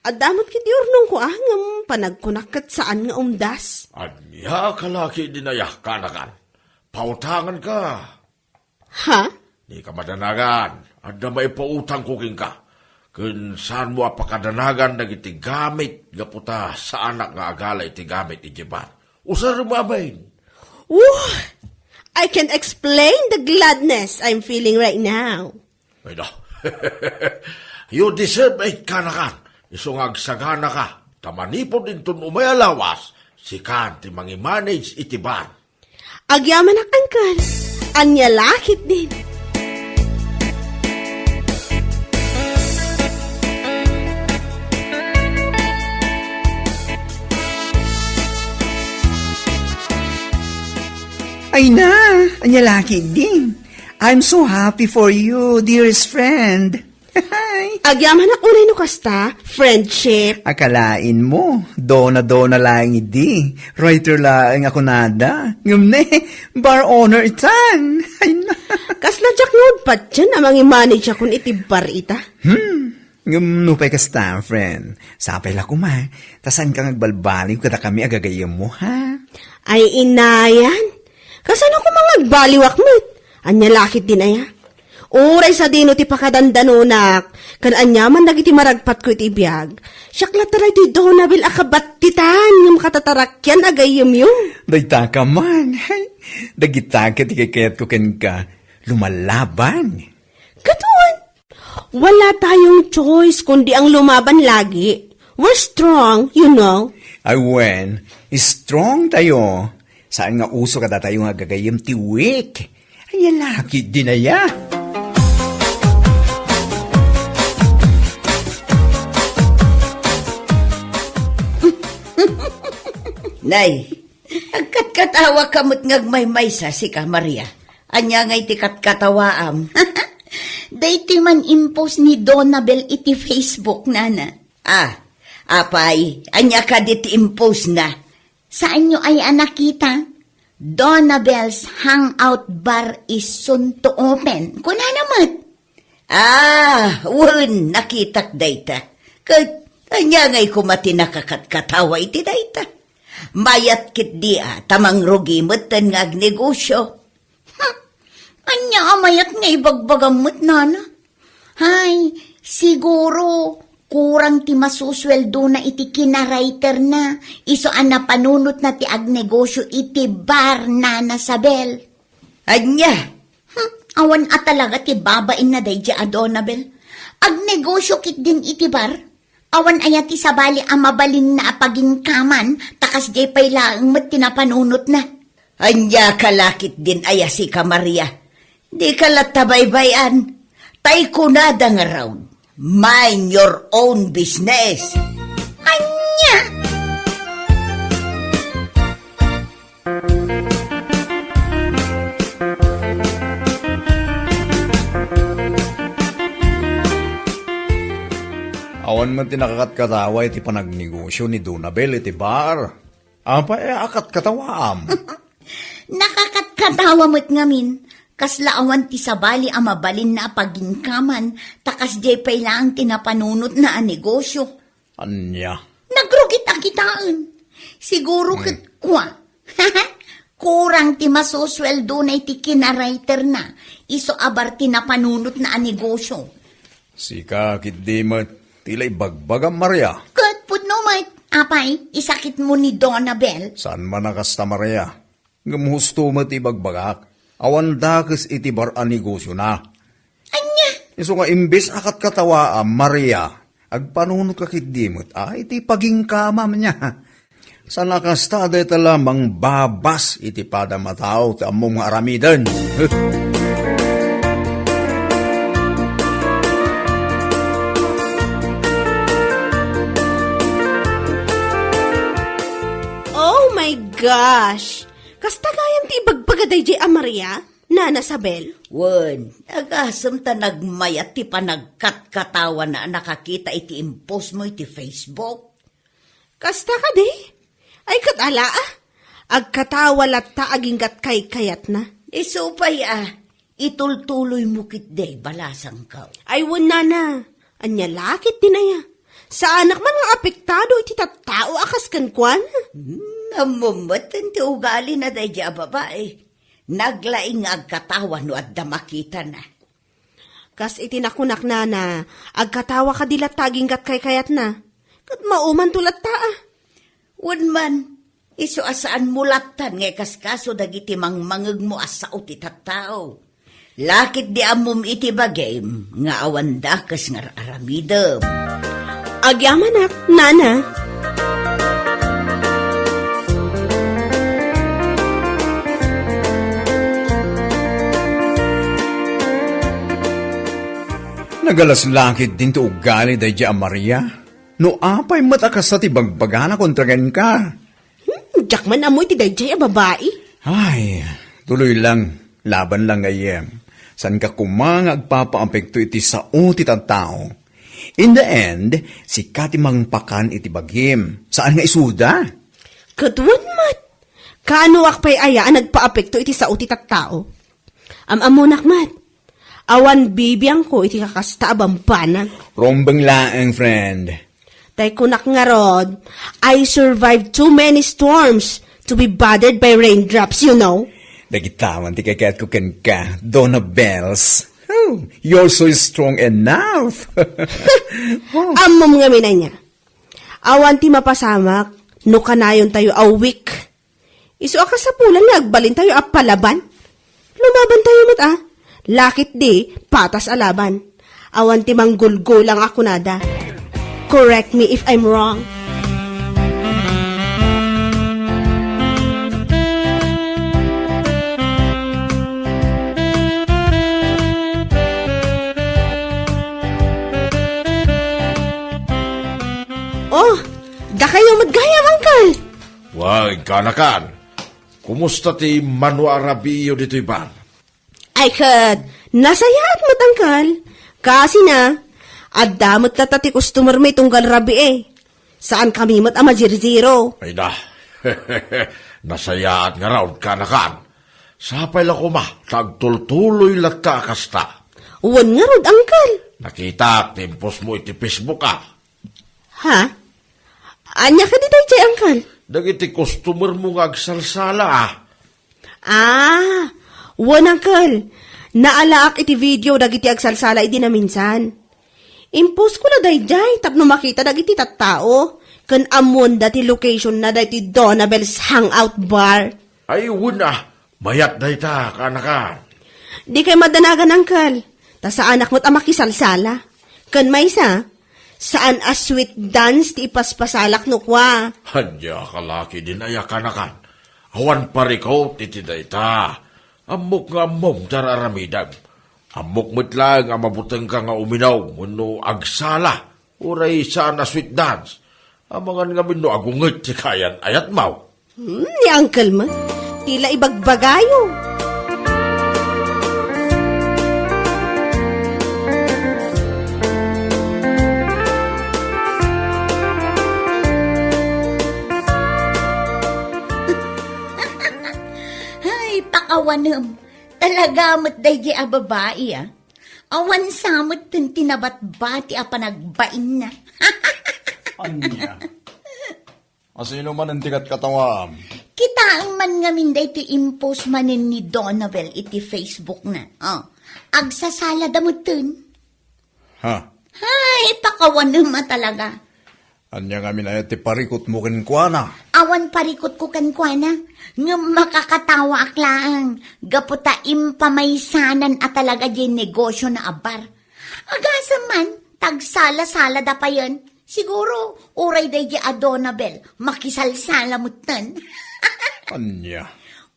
Adda met ketdi urnongko a, ngem panagkunak ket saan nga umdas. Ania ka la ketdin aya, kanakan? Pautanganka. Ha? Dika madanagan. Adda maipautangko kenka. Ken saanmo a pakadanagan dagiti gamit gapu ta saanak nga agala iti gamit idiay bar. Usarem amin. Woo! I can't explain the gladness I'm feeling right now. Ay, no. You deserve it, kanakan. Isu nga agsaganaka, ta manipud inton umay a lawas, sikan ti mangimanage iti bar. Agyamanak, Uncle. Ania la ketdin? Ay na, ania la ketdin? I'm so happy for you, dearest friend. Agyamanak unay no kasta, friendship. Akalaenmo, dona-dona laeng idi. Writer laeng a kunada. Ngem ne, bar owner itan. Ay na. Kasla diak nga patien a mangimanage akon iti bar ita. Hmm. Ngem nupay kasta, friend, sapay la koma, ta saanka nga agbalbaliw kadakami a gagayyemmo, ha? Ay, inayan. Kasano koma nga agbaliwak met? Ania la ketdin aya? Uray sadino ti pakadandanonak, ken aniaman dagiti maragpatko iti biag. Siak latta daytoy Donabel a kabattitan ngem katatarakyan a gayyemyo. Dayta ka man. Dagita ket ti kayatko kenka, lumalaban. Kaduan, wala tayong choice kundi ang lumaban lagi. We're strong, you know. Ay wen, strong tayo. Saan nga uso kadatayo nga gagayyem ti weak? Ania la ketdin aya? Nay, agkatkatawa ka met nga agmaymaysa, sika, Maria. Ania ngay ti katkatawaam? Daytoy man-impose ni Donabel iti Facebook, nana. Ah, apay, ania kadi ti impose na? Saanyo aya a nakita? Donabel's Hangout Bar is soon to open. Kunana met. Ah, wen, nakitak dayta. Ket ania ngay koma ti nakakatkatawa iti dayta? Mayat ketdi a, ta mangrugi metten nga agnegosio. Hmm. Ania a mayat nga ibagbagam met, nana? Hay, siguro, kurang ti masusueldona iti kinarayterna, isu a napanunotna ti agnegosio iti bar, Nana Sabel. Ania? Hmm, awan a talaga ti babainna daydiay a Donabel. Agnegosio ketdin iti bar? Awan aya ti sabali a mabalinna a paginkaman, ta kasdiay pay laeng met ti napanunotna. Ania ka la ketdin aya, sika, Maria? Dika latta baybay-an. Tay kunada ngarud, mind your own business. Ania? Awan met ti nakakatkatawa iti panagnegosio ni Donabel iti bar. Apay a katkatawaam? Nakakatkatawa met ngamin, kasla awan ti sabali a mabalinna a paginkaman, ta kasdiay pay laeng ti napanunotna a negosio. Ania? Nagrugit a kitaen. Siguro Hmm. ket kua. Kurang ti masusueldona iti kinarayterna, isu a bar ti napanunotna a negosio. Sika ketdi met ti la ibagbagam, Maria. Ket pudno met, apay, isakitmo ni Donabel. Saan man a kasta, Maria. Ngem husto met ti ibagbagak. Awan dakes iti bar a negosiona. Ania? Isu nga imbes a katkatawaam, Maria, agpanunotka ketdi met a iti paginkamam nia. Saan a kasta, dayta la mangbabas iti padam a tao ti ammom nga aramiden. Oh my gosh! Kasta gayam ti ibagbaga daydiay a Maria, Nana Sabel? Wen, agasem ta nagmayat ti panagkatkatawana a nakakita iti impostmo iti Facebook. Kasta kadi? Ay, ket ala, a. Agkatawa latta aginggat kaykayatna. Isu pay, a. Itultuloymo ketdi, balasangko. Ay, wen, Nana. Ania la ketdin aya? Saanak man nga apektado iti tattao a kas kenkuana. Hmm, ammom met ti ugalina daydiay a babai. Naglaing nga agkatawa no adda makitana. Kas iti nakunak, Nana, agkatawa kadi latta aginggat kaykayatna. Ket maumanto latta, a. Wen man, isu a saanmo lattan nga ikaskaso dagiti mangmangegmo a sao ti tattao. La ketdi ammom iti bagim nga awan dakes nga ar-aramidem. Agyamanak, Nana. Nagalas la ketdin ti ugali daydiay a Maria. No apay met a kasta ti bagbagana kontra kenka? Hmm, diak man ammo iti daydiay a babai. Ay, tuloy lang. Laban lang, gayyem. Saanka koma nga agpapaapekto iti sao ti tattao. In the end, sika ti mangpakan iti bagim. Saan nga isuda? Ket wen met. Kaanoak pay aya a nagpaapekto iti sao ti tattao? Am-ammonak met. Awan bibiangko iti kakasta a bambanag. Rumbeng laeng, friend. Tay kunak ngarud, I survived too many storms to be bothered by raindrops, you know. Dagita man ti kayatko kenka, Donna Bells. Oh, you're so strong enough. Oh. Ammom ngamin ania. Awan ti mapasamak no kanayontayo a weak. Isu a kasapulan nga agbalintayo a palaban. Lumabantayo met, a. La ketdi, patas a laban. Awan ti manggulgulang a kunada. Correct me if I'm wrong. Oh, dakayo met gayam, Uncle. Wen, kanakan. Kumusta ti mano a rabiiyo ditoy bar? Ay ket, nasayaat met, Uncle. Kasina, adda met latta ti customer mi tunggal rabii. Saankami met a mazirziro. Ay na, nasayaat ngarud, kanakan. Sapay la koma ta agtultuloy latta a kasta. Wen ngarud, Uncle. Nakitak ti impostmo iti Facebook, a. Ha? Ania kadi daydiay, Uncle? Dagiti customer mo nga agsalsala, a. Ah, wen, Uncle. Naalaak iti video dagiti agsalsala idi naminsan. Imposko la daydiay tapno makita dagiti tattao ken ammoenda ti location na daytoy Donabel's Hangout Bar. Ay, wen, a. Mayat dayta, kanakan. Dikay madanagan, Uncle. Ta saanak met a makisalsala. Ken maysa, saan a sweet dance ti ipaspasalak no kua. Ania ka la ketdin aya, kanakan. Awan parikut iti dayta. Ammok nga ammom ti ar-aramidem. Ammok met laeng a mabutengka nga uminom wenno agsala, uray saan a sweet dance. Amangan ngamin no agunget ti kayan-ayatmo. Hmm, ni Uncle man. Ti la ibagbagayo. Ay, pakawanem. Talaga met daydi a babai, a. Awan sa met ti nabatbati a panagbainna. Ania? Asino manen ti katkatawaam? Kitaem man ngamin daytoy impost manen ni Donabel iti Facebook na. Oh, agsasala da metten. Ha? Ay, pakawanem a talaga. Ania ngamin aya ti parikutmo kenkuana? Awan parikutko kenkuana, ngem makakatawaak laeng gapu ta impamaysanan a talaga diay negosio na a bar. Agasem man, tagsala-sala da payen. Siguro, uray daydi a Donabel, makisalsala metten. Ania?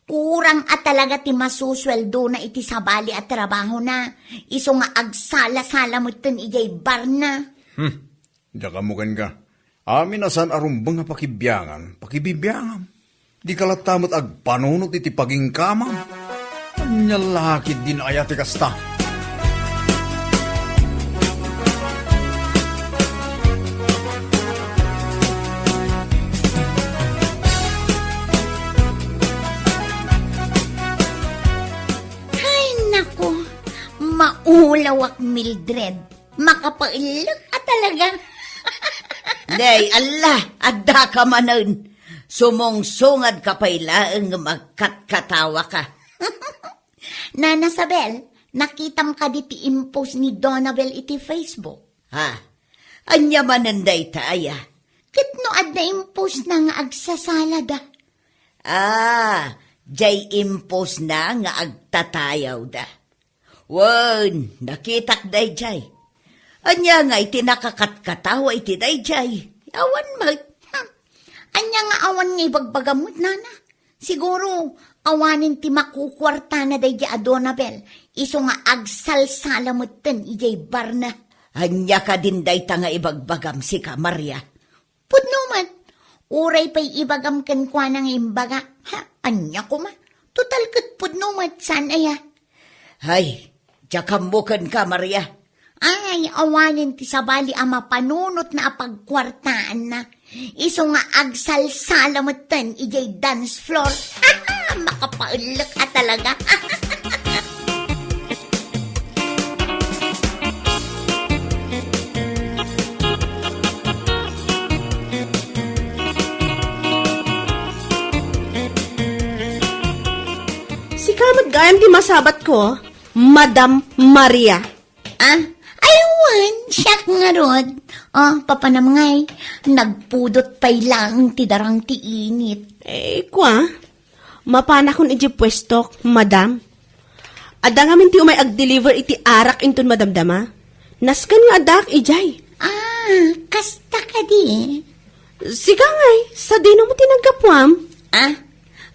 Kurang a talaga ti masusueldona iti sabali a trabahona, isu nga agsala-sala metten idiay barna. Hmm. Diak ammo kenka. Amin a saan a rumbeng a pakibiangan, pakibibiangam. Dika latta met agpanunot iti pagingkamam. Ania la ketdin aya ti kasta? Ay, naku, maulawak, Mildred. Makapaellek a talaga. Nay, Allah, addaka manen. Sumungsungad ka pay laeng nga agkatkatawaka. Nana Sabel, nakitam kadi ti impost ni Donabel iti Facebook? Ha? Ania manen dayta aya? Ket no adda impostna nga agsasalada? Ah, jay impostna nga agtatayawda. Wen, nakitak dayjay. Ania ngay ti nakakatkatawa iti dayjay? Awan met. Hmm. Ania nga awan nga ibagbagam met, nana? Siguro, awanen ti makukuartana dayjay a Donabel, isu nga agsalsala metten idiay barna. Ania kadin dayta nga ibagbagam sika, Maria? Pudno met. Uray pay ibagam kenkuana nga imbagak. Ha, ania koma? Total ket pudno met, saan aya? Hay, diak ammo kenka, Maria. Ay, awanen ti sabali a mapanunotna a pagkuartaanna. Isu nga agsalsala metten idiay dance floor. Makapaellek a talaga. Sika met gayam ti masabatko, Madam Maria. Ah, ay, wen, siak ngarud. Oh, papanam ngay, nagpudot pay laeng ti darang ti init. Eh, kua? Mapanakon idiay puestok, madam. Adda ngamin ti umay agdeliver iti arak inton madamdama. Nasken nga addaak idiay. Ah, kasta kadi? Sika ngay, sadino met ti naggapuam? Ah?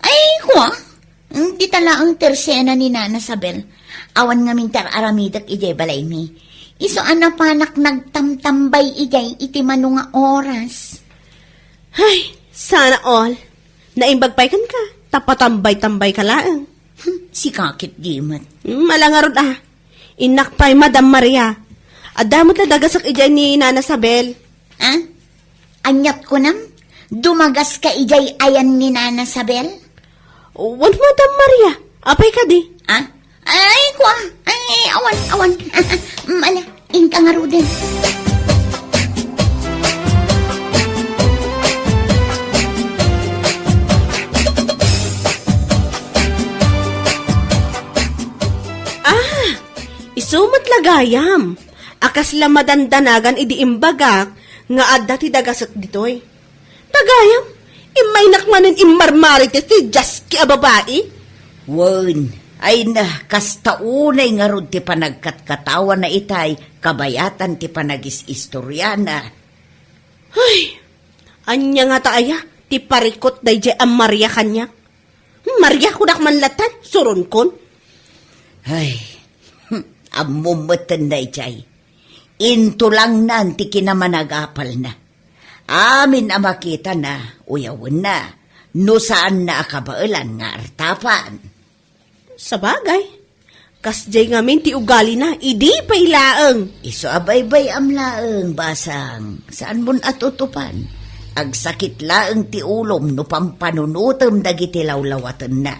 Ay, kua? Dita laeng ti eksena ni Nana Sabel. Awan ngamin ti ar-aramidek idiay balaymi. Isu a napanak nagtamtambay idiay iti mano nga oras. Ay, sana all. Naimbag pay kenka, ta patambay-tambay ka laeng. Hmm, sika ketdi met. Hmm, ala ngarud a. Innak pay, Madam Maria. Adda met la dagasek idiay ni Nana Sabel. Ah? Aniat kunam? Dumagas ka idiay ayan ni Nana Sabel? Wen, Madam Maria. Apay kadi? Ah? Ay, kua. Ay, awan, awan. Mala, inka ngaruden. Ah, isu met la gayam. A kasla madandanagan idi imbagak nga adda ti dagasek ditoy. Ta gayam, immaynak manen immarmarites ti diaski a babai. Wen, ay na, kasta unay ngarud ti panagkatkatawana itay, kabayatan ti panagis-istoriana. Ay, ania ngata aya ti parikut daydiay a Maria kaniak? Maria, kunak man latan, suronkon. Ay, hmm, ammom metten daydiay. Intulangnan ti kinamanagapalna. Amin a makitana, uyawenna, no saanna a kabaelan nga artapan. Sabagay, kasdiay ngamin ti ugalina, idi pay laeng. Isu a baybay-am laeng, basang, saanmon a tutupan. Agsakit laeng ti ulom no pampanunotem dagiti lawlawatenna.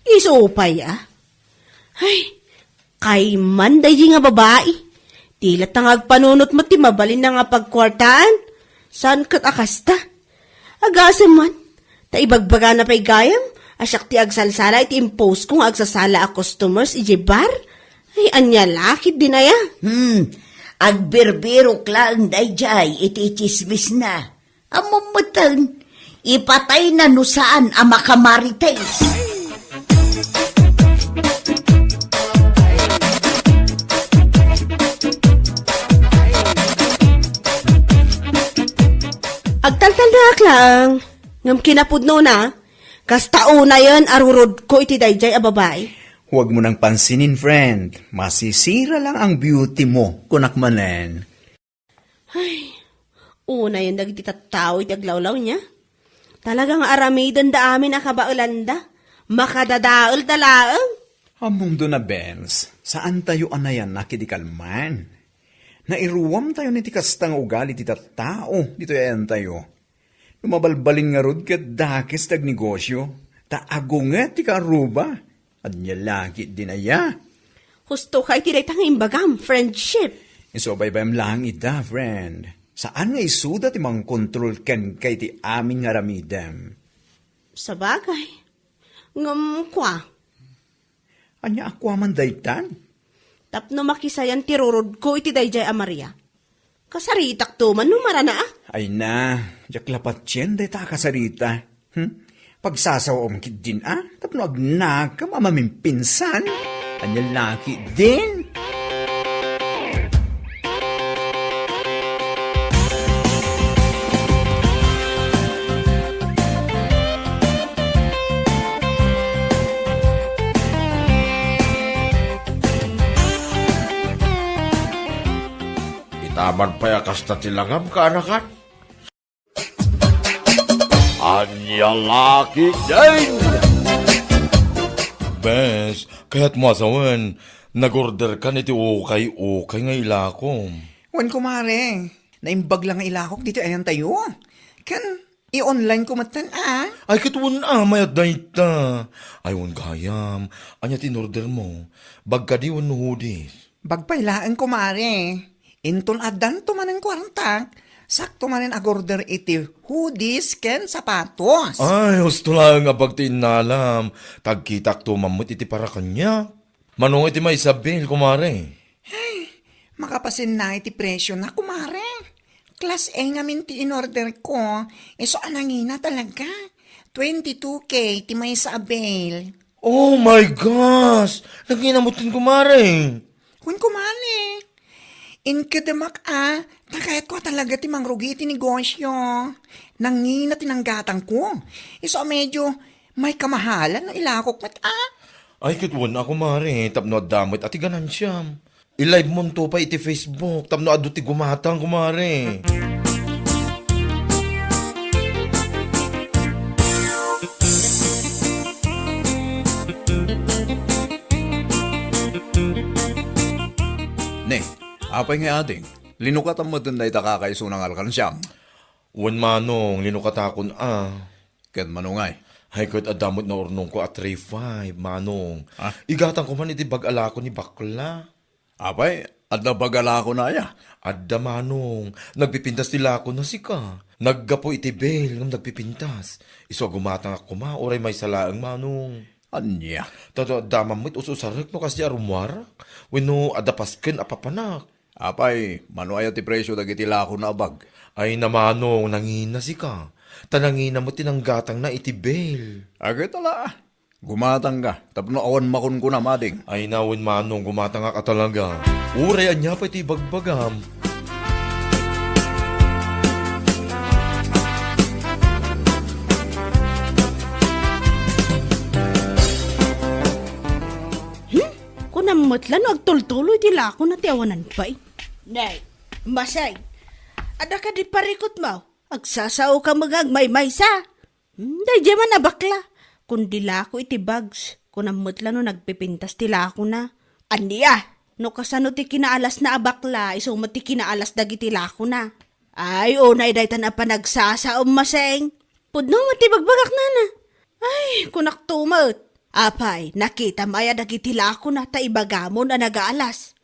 Isu pay a? Ay, kayman daydi nga babai. Di latta nga agpanunot met ti mabalinna nga pagkuartaan. Saan ket a kasta? Agasem man, ta ibagbagana pay gayam a siak ti agsalsala iti impostko nga agsasala a customers idiay bar. Ay, ania la ketdin aya? Hmm, agbirbirok laeng daydiay iti tsismisna. Ammom metten, ipatayna no saan a makamarites. Agtaltaldaak laeng, ngem kinapudnona, kasta unayen a rurudko iti daydiay a babai. Huwag mo nang pansinin, friend. Masisira lang ang beauty mo, kunak manen. Ay, unayen dagiti tattao iti aglawlawna. Talaga nga aramidenda amin a kabaelanda. Makadadaelda laeng. Ammom, Dona Benz, saantayo a nayanak idi kalman. Nairuamtayon iti kasta nga ugali ti tattao ditoy ayantayo. No mabalbalin ngarud ket dakes ti agnegosio, ta agunget ti kaarruba. Ania la ketdin aya? Husto ka iti dayta nga imbagam, friendship. Isu a baybayam laeng ida, friend. Saan nga isuda ti mangkontrol kenka iti amin nga aramidem. Sabagay. Ngem kua. Ania a kua man daytan? Tapno makisayan ti rurodko iti daydiay a Maria. Kasaritakto man no maranaak. Ay na, diak la patien dayta a kasarita. Hmm? Pagsasawaam ketdin a, tapno agnakem a mamimpinsan. Ania la ketdin? Ita man pay a kasta ti langam, kaanakan? Ania la ketdin? Bes, kayatmo a sawen, nag-order kan iti ukay-ukay nga ilako. Wen, kumare, naimbag la nga ilakok ditoy ayantayo. Ken i-online ko metten a. Ay, ket wen a, mayat dayta. Ay, wen gayam, ania ti in-order mo? Bag kadi wenno hoodies? Bag pay laeng, kumare. Inton addanto manen kuartak, sakto manen ag-order iti hoodies ken sapatos. Ay, husto laeng a bag ti innalam. Tagkitakto man met iti para kaniak. Mano nga iti maysa a bill, kumare? Ay, makapasenna iti presiona, kumare. Class A ngamin ti in-order ko. Isu a nangina talaga. Twenty-two K ti maysa a bill. Oh my gosh! Nangina metten, kumare. Wen, kumare. Inkedemak a, ta kayatko a talaga ti mangrugi iti negosio. Nangina ti nanggatangko. Isu a medyo may kamahalan no ilakok met a. Ay, ket wen a, kumare, tapno adda met a ti ganansiam. I-live monto pay iti Facebook tapno adu ti gumatang, kumare. Ne, apay nga ading? Linukatam metten dayta kakaisuna nga alkansiam? Wen, manong, linukatakon a. Ket manong ay? Ay, ket adda met naurnongko a three five, manong. Ah? Igatangko man iti bag a lako ni bakla. Apay, adda bag a lakona aya? Adda, manong. Nagpipintas ti lakona sika. Naggapu iti bill ngem nagpipintas. Isu a gumatangak koma, uray maysa laeng, manong. Ania? Ta adda man met us-usarek no kasdi a rummuarak. Wenno adda pasken a papanak. Apay, mano aya ti presio dagiti lakona a bag? Ay na, manong, nangina sika. Ta nangina met ti nanggatangna iti bill. Agay, tala. Gumatangka tapno awan makunkuna, mading. Ay na wen, manong, gumatangak a talaga. Uray ania pay ti ibagbagam. Hmm? Kunam met la no agtultuloy ti lakona ti awanan pay. Nay, Masay, adda kadi parikutmo? Agsasaoka met nga agmaymaysa. Hmm, daydiay man a bakla. Kundi lako iti bags, kunam met la no nagpipintas ti lakona. Ania? No kasano ti kinaalasna a bakla, isu met ti kinaalas dagiti lakona. Ay, unay daytan a panagsasaom, Maseng. Pudno met ti bagbagak, nana. Ay, kunakto met. Apay, nakitam aya dagiti lakona ta ibagamon a nagaalas?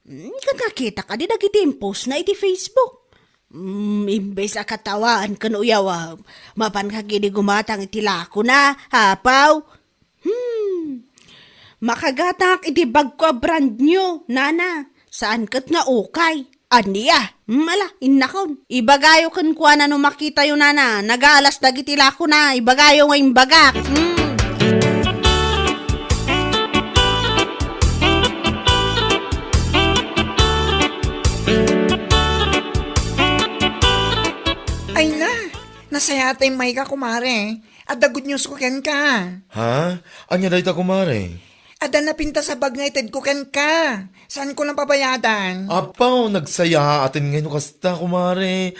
Hmm, ket nakita kadi dagiti impostna iti Facebook? Hmm, imbes a katawaan ken uyawem, mapanka kadi gumatang iti lakona, apaw? Hmm. Makagatangak iti bagko a brand new, nana. Saan ket nga ukay. Ania? Hmm, ala, innakon. Ibagayo kenkuana no makitayo, nana. Nagaalas dagiti lakona. Ibagayo nga imbagak. Hmm. Ay na, nasayatay mayka, kumare. Adda good news ko kenka. Ha? Ania dayta, kumare? Adda napintas a bag nga itedko kenka. Saanko lang pabayadan. Apaw, nagsayaaten ngay no kasta, kumare.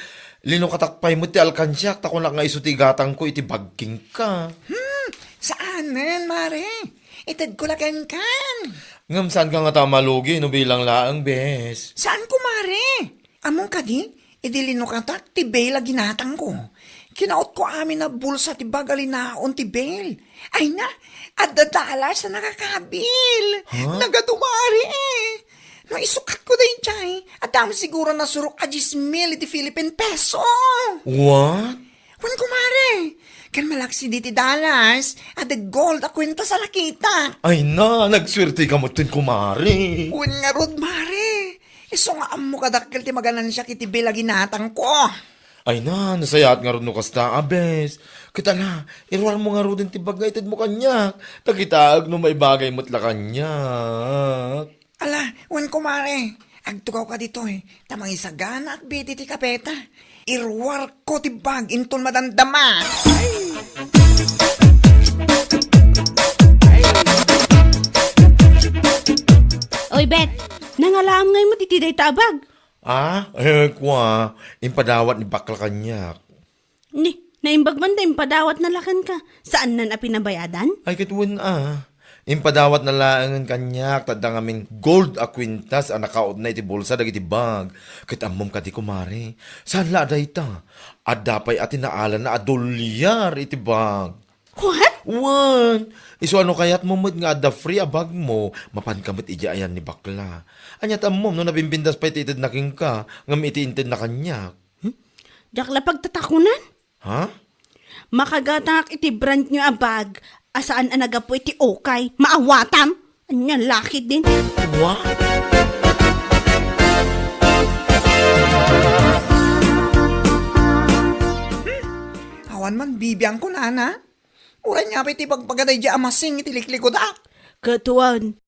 Linukatak pay met ti alkansiak, ta kunak nga isu ti igatangko iti bag kenka. Hmm, saanen, mare. Itedko la kenkan. Ngem saanka ngata a malugi no bilang laeng, bes. Saanko, mare. Ammom kadi, idi linukatak ti bail a ginatangko, kinautko amin a bulsa ti bag a linaon ti bail. Ay na, adda dollars a nakakabil. Ha? Nagadu, mare. No isukatko daydiay, adda siguro nasurok a dies mil iti Philippine peso. What? Wen, kumare, ken malaksid iti dollars, adda gold a kuenta a nakitak. Ay na, nagsuerteka metten, kumare. Wen ngarud, mare. Isu nga ammok a dakkel ti maganansiak iti bail a ginatangko. Ay na, nasayaat ngarud no kasta, a bes. Ket ala, iruarmo ngaruden ti bag nga itedmo kaniak. Ta kitaek no maibagay met la kaniak. Ala, wen, kumare, agtugawka ditoy, ta mangisaganaak iti kafeta. Iruarko ti bag inton madamdama. Oy, Bet, nangalaam ngay met iti dayta a bag? Ah, eh, kua, impadawat ni bakla kaniak. Ni, naimbag man ta impadawatna la kenka. Saannan a pinabayadan? Ay, ket wen a. Impadawatna laengen kaniak, ta adda ngamin gold a kuintas a nakautna iti bulsa dagiti bag. Ket ammom kadi, kumare, saan la a dayta. Adda pay a tinaalana a dolyar iti bag. What? Wen, isu a no kayatmo met nga adda free a bagmo, mapanka met idiay ayan ni bakla. Ania ti ammom no nabimbindas pay ti itedna kenka, ngem iti intedna kaniak? Hmm? Diak la pagtatakunan? Ha? Makagatangak iti brand new a bag a saan a naggapu iti ukay. Maawatam? Ania la ketdin? Wa? Hmm? Awan man bibiangko, nana. Uray nga pay ti bagbaga daydiay a masing iti liklikudak. Ket wen,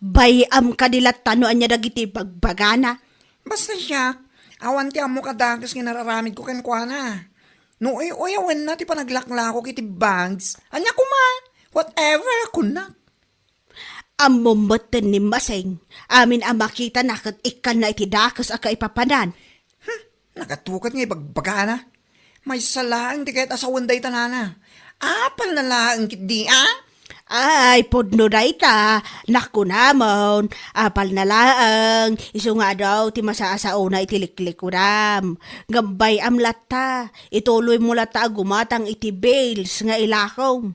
bay-am kadi latta no ania dagiti bagbagana. Basta siak, awan ti ammok a dakes nga inararamidko kenkuana. No uy-uyawenna ti panaglaklakok iti bags, ania koma, whatever a kunnak. Ammom metten ni Masing, amin a makitana ket ikkanna iti dakes a kaipapanan. Hmm, nagadu ket nga ibagbagana. Maysa laeng ti kayat a sawen dayta, nana. Apalna laeng ketdi a? Ay, pudno dayta. Nakunamon, apalna laeng. Isu nga adu ti masasaona iti liklikudam. Ngem bay-am latta. Ituloymo latta a gumatang iti bills nga ilakom.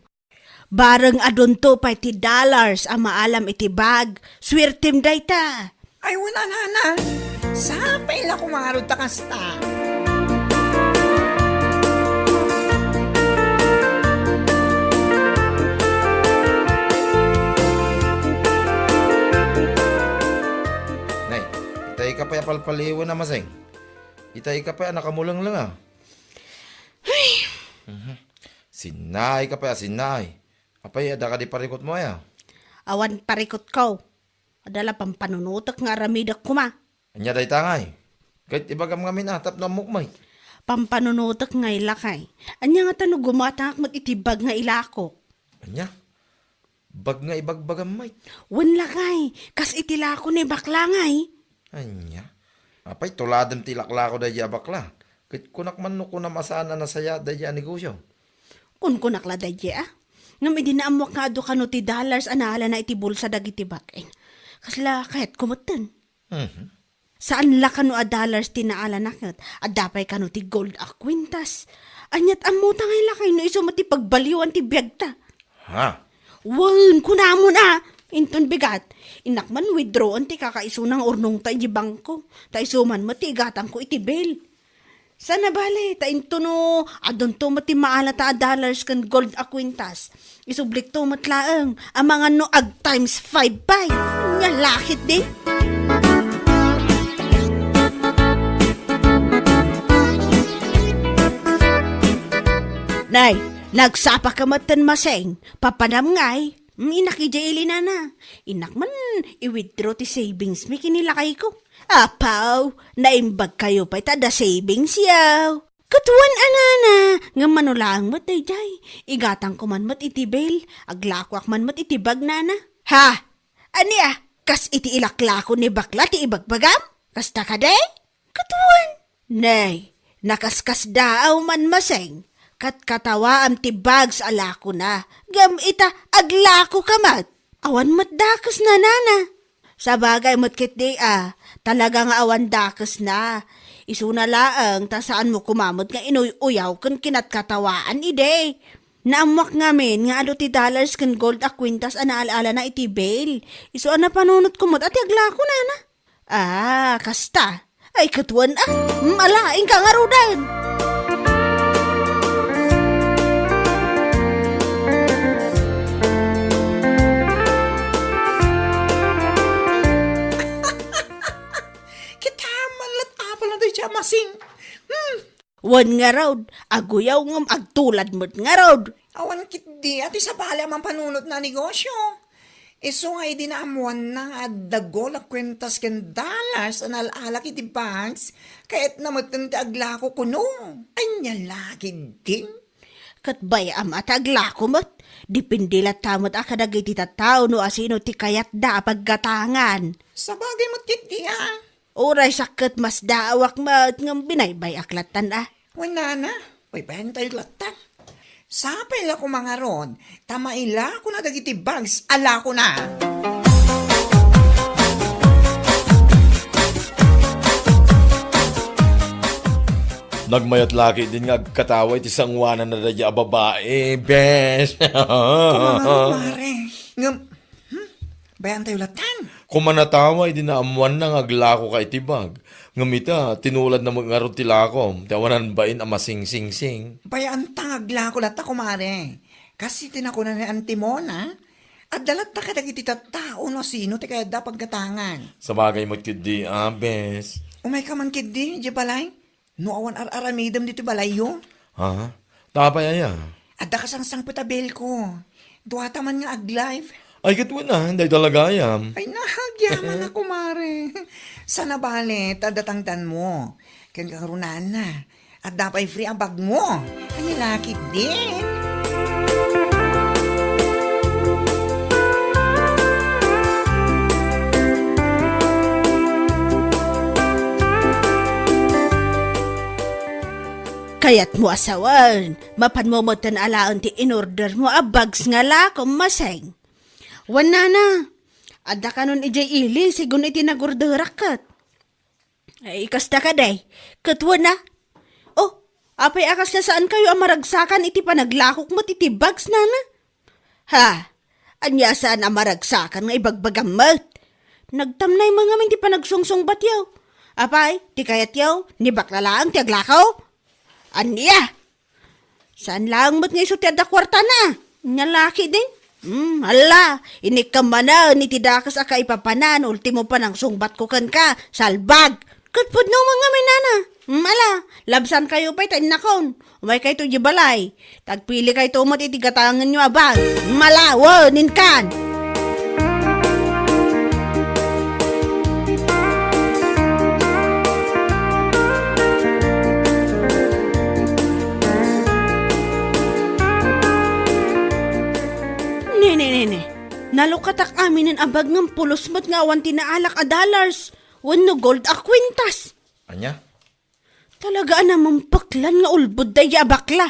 Bareng adunto pay ti dollars a maalam iti bag, suertem dayta. Ay, wen a, nana. Sapay la koma ngarud ta kasta. Nay, itayka pay a palpaliwen a Masing. Itayka pay a nakamulengleng a. Ay. Mhm. Sinnaayka pay a sinnaay. Apay, adda kadi parikutmo aya? Awan parikutko. Adda la pampanunotek nga aramidek koma. Ania dayta ngay? Ket ibagam ngamin a tapno ammok met. Pampanunotek ngay, lakay. Ania ngata no gumatangak met iti bag nga ilakok? Ania? Bag nga ibagbagam met? Wen, lakay, kas iti lako ni bakla ngay. Ania? Apay, tuladem ti ilaklako daydiay a bakla. Ket kunak man no kunam a saan a nasayaat daydiay a negosio. Kunkunak la daydiay a. Ngem idi naammoak nga adu kano ti dollars a naalana iti bulsa dagiti bag-en, kasla kayatko metten. Mhm. Saan la kano a dollars ti naalana ket adda pay kano ti gold a kuintas. Aniat ammota ngay, lakay, no isu met ti pagbalioan ti biagta? Ha? Wen, kunamon a, inton bigat, innak man withdrawan ti kakaisuna nga urnongta iti bangko, ta isu man met ti igatangko iti bill. Saan a bale, ta intono, adunto met ti maalata a dollars ken gold a kuintas. Isublikto met laeng, amangan no ag times five pay. Nia la ketdi. Nay, nagsapaka metten, Masing. Papanam ngay. Mm, innak idiay ili, nana. Innak man i-withdraw ti savings mi ken ni lakayko. Apaw, naimbag kayo pay ta adda savings yaw. Ket wen a, nana, ngem mano laeng met daydiay. Igatangko man met iti bill, aglakoak man met iti bag, nana. Ha? Ania? Kas iti ilaklako ni bakla ti ibagbagam? Kasta kadi? Ket wen. Nay, Nakaskasdaaw man, Maseng, ket katawaam ti bags a lakona. Ngem ita, aglakoka met. Awan met dakesna, nana. Sabagay met ketdi a, talaga nga awan dakesna. Isuna laeng ta saanmo koma met nga inuy-uyaw ken kinatkatawaan idi. Naammoak ngamin nga adu ti dollars ken gold a kwintas a naal-alana iti bail. Isu a napanunotko met a ti aglako, nana. Ah, kasta. Ay, ket wen a. Mm, ala, inka ngaruden. Kita man la't apal na tayo, Masing. Hmm. Wen ngarud, aguyaw ngem agtulad met ngarud. Awan ketdi a ti sabali a mampanunotna a negosio. Isu nga idi naammoanna nga adda gold a kwintas ken dollars a naal-alak iti bags, kayatna metten ti aglako kuno. Ania la ketdi? Ket bay-am a ti aglako met. Depende latta met a kadagiti tattao no asino ti kayatda a paggatangan. Sabagay met ketdi a. Uray sakket masdaawak met ngem binaybay-ak lattan a. Wen nana, baybay-antayo latta. Sapay la koma ngarud, ta mailakona dagiti bags a lakona. Nagmayat la ketdin nga agkatawa iti sangoananna daydiay a babai, bes. Koma ngarud, mare. Ngem, hmm? Bay-antayo lattan. Koma natawa idi naammoanna nga aglakoka iti bag. Ngem ita, tinuladna met ngarud ti lakom, ti awanan bain a masingsingsing. Bay-anta nga aglako latta, kumare. Kas iti nakuna ni Auntie Mona, adda latta kadagiti tattao no sino ti kayatda a paggatangan. Sabagay met ketdi, a, bes. Umayka man ketdi, idiay balay. No awan ar-aramidem ditoy balayyo? Ha? Apay aya? Adda kasangsangpet a bilko. Duata man nga aglife. Ay, ket wen a, dayta la gayam. Ay, nagyaman a, kumare. Saan a bale, ta adda tangdanmo. Ken kangrunaan na. Adda pay free a bagmo. Ay, laki din. Kayatmo a sawen, mapanmo metten alaen ti inordermo a bags nga lakom, Maseng. Wen nana, adda kanon idiay ili, sigun iti nagorderak ket. Ay, kasta kadi, ket wen a. Oh, apay a kasla saankayo a maragsakan iti panaglakok met iti bags, nana? Ha? Ania a saan a maragsakan nga ibagbagam met? Nagtamnay met ngamin ti panagsungsungbatyo. Apay, ti kayatyo, ni bakla laeng ti aglako? Ania? Saan laeng met nga isu ti adda kuartana? Nia laki din? Hmm, ala, inikka manen iti dakes a kaipapanan, ultimo panangsungbatko kenka, salbag. Ket pudno met ngamin, nana. Hmm, ala, labsankayo pay ta innakon. Umaykayto idiay balay. Tagpilikayto met iti gatangenyo a bag. Mala, wen, inkan. Nene, nene. Nalukatak aminen a bag ngem pulos met nga awan ti naalak a dollars wenno gold a kwintas. Ania? Talaga a namempeklan nga ulbod daydiay a bakla.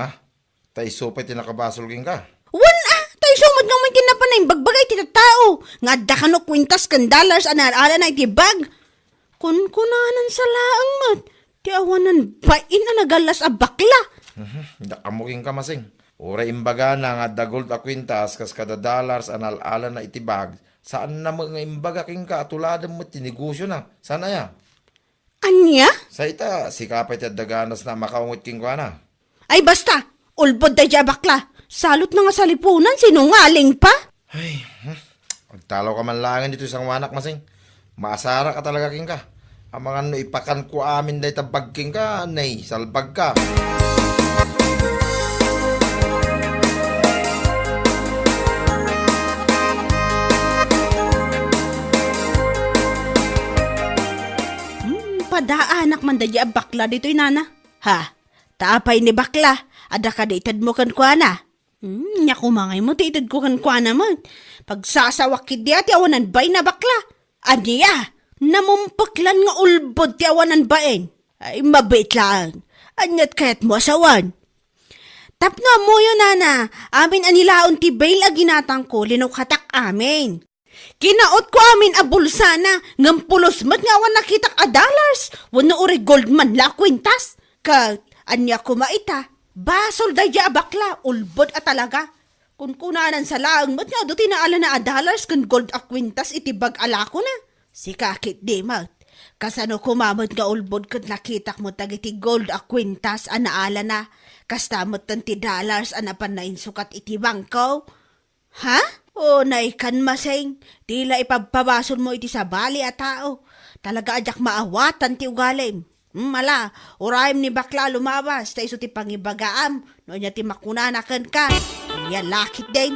Ha? Ta isu pay ti nakabasol kenka? Wen a, ta isu met ngamin ti napan naimbagbaga iti tattao nga adda kano kwintas ken dollars a naal-alana iti bag. Kunkunanan sa laeng met ti awanan bain a nagallas a bakla. Mhm, da ammo kenka, Masing. Uray imbagana nga adda gold a kwintas kas kada dollars a naal-alana iti bag, saanna met nga imbaga kenka a tuladem met ti negosiona. Saan aya? Ania? Sa ita, sika pay ti adda ganasna a makaunget kenkuana. Ay, basta! Ulbod daydiay a bakla! Salutna nga salipunan, sinungaling pa! Ay, hmm. Agtalawka man laengen ditoy sangoanak, Masing. Maasaraka talaga kenka. Amangan no ipakanko amin dayta bag kenka, nay, salbagka. Hmm, padaanak man daydiay a bakla ditoy, nana. Ha? Ta apay ni bakla? Adda kadi itedmo kenkuana? Hmm, nia koma ngay met ti itedko kenkuana met. Pagsasawak ketdi a ti awanan bain a bakla. Ania? Namempeklan nga ulbod ti awanan bain. Ay, mabiit laeng. Aniat kayatmo a sawen? Tapno ammoyo, nana, amin a nilaon ti bail a ginatangko, linukhatak amin. Kinautko amin a bulsana, ngem pulos met nga awan nakitak a dollars, wenno uray gold man la a kwintas. Ket ania koma ita? Basol daydiay a bakla, ulbod a talaga. Kunkunanan sa laeng met nga adu ti naalana a dollars ken gold a kwintas iti bag a lakona. Sika ketdi met. Kasano koma met nga ulbod ket nakitak met dagiti gold a kwintas a naalana? Kasta metten ti dollars a napan nainsukat iti bangko? Ha? O, naikan, Maseng. Ti la ipabpabasolmo iti sabali a tao. Talaga a diak maawatan ti ugalim. Hmm, ala, urayem ni bakla a lumabas, ta isu ti pangibagaam, no ania ti makunana kenka. Ania la ketdin?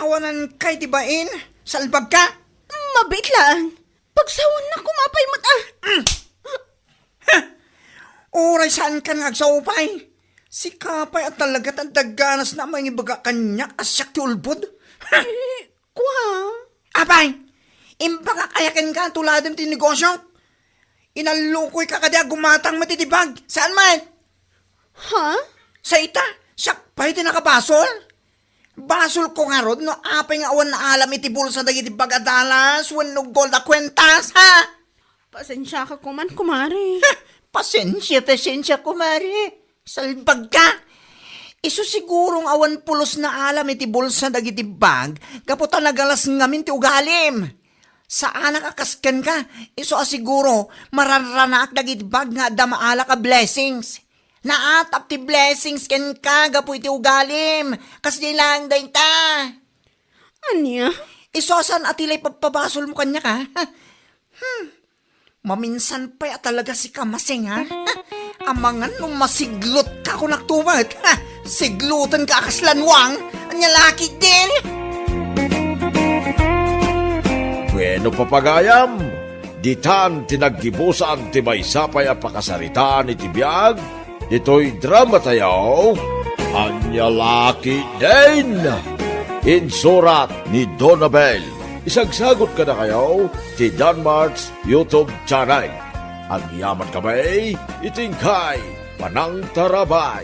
Awanan kay ti bain, salbagka. Mabiit laeng. Pagsawennak koma pay met a. Uray saankan nga agsao pay. Sika pay a talaga ta dagganas na mangibaga kaniak a siak ti ulbod. Eh, kua? Apay, imbagak aya kenka a tuladem ti negosio? Inallukoyka kadi a gumatang met iti bag. Saan met? Ha? Sa ita, siak pay ti nakabasol? Basolko ngarud no apay nga awan naalam iti bulsa dagiti bag a dollars wenno gold a kwentas, ha? Pasensiaka koman, kumare. Ha! Pasensia, pasensia, kumare. Salbagka! Isu siguro nga awan pulos naalam iti bulsa dagiti bag gapu ta nagalas ngamin ti ugalim. Saanak a kas kenka, isu a siguro mararanaak dagiti bag nga adda maalak a blessings. Naatap ti blessings kenka gapu iti ugalim. Kasdiay laeng dayta. Ania? Isu a saan a ti la ipabpabasolmo kaniak, ha? Hmm. Maminsan pay a talaga sika, Maseng, ha? Amangan no masiglutka, kunak tumet, ha? Siglutenka a kas lanwang. Ania la ketdin? Bueno, papagayam, ditan ti naggibusan ti maysa pay a pakasaritaan iti biag ditoy dramatayo, Ania la ketdin? Insurat ni Donabel. Isagsagot kadakayo ti Danmart's YouTube channel. Agyaman kami iti inkay panangtarabay.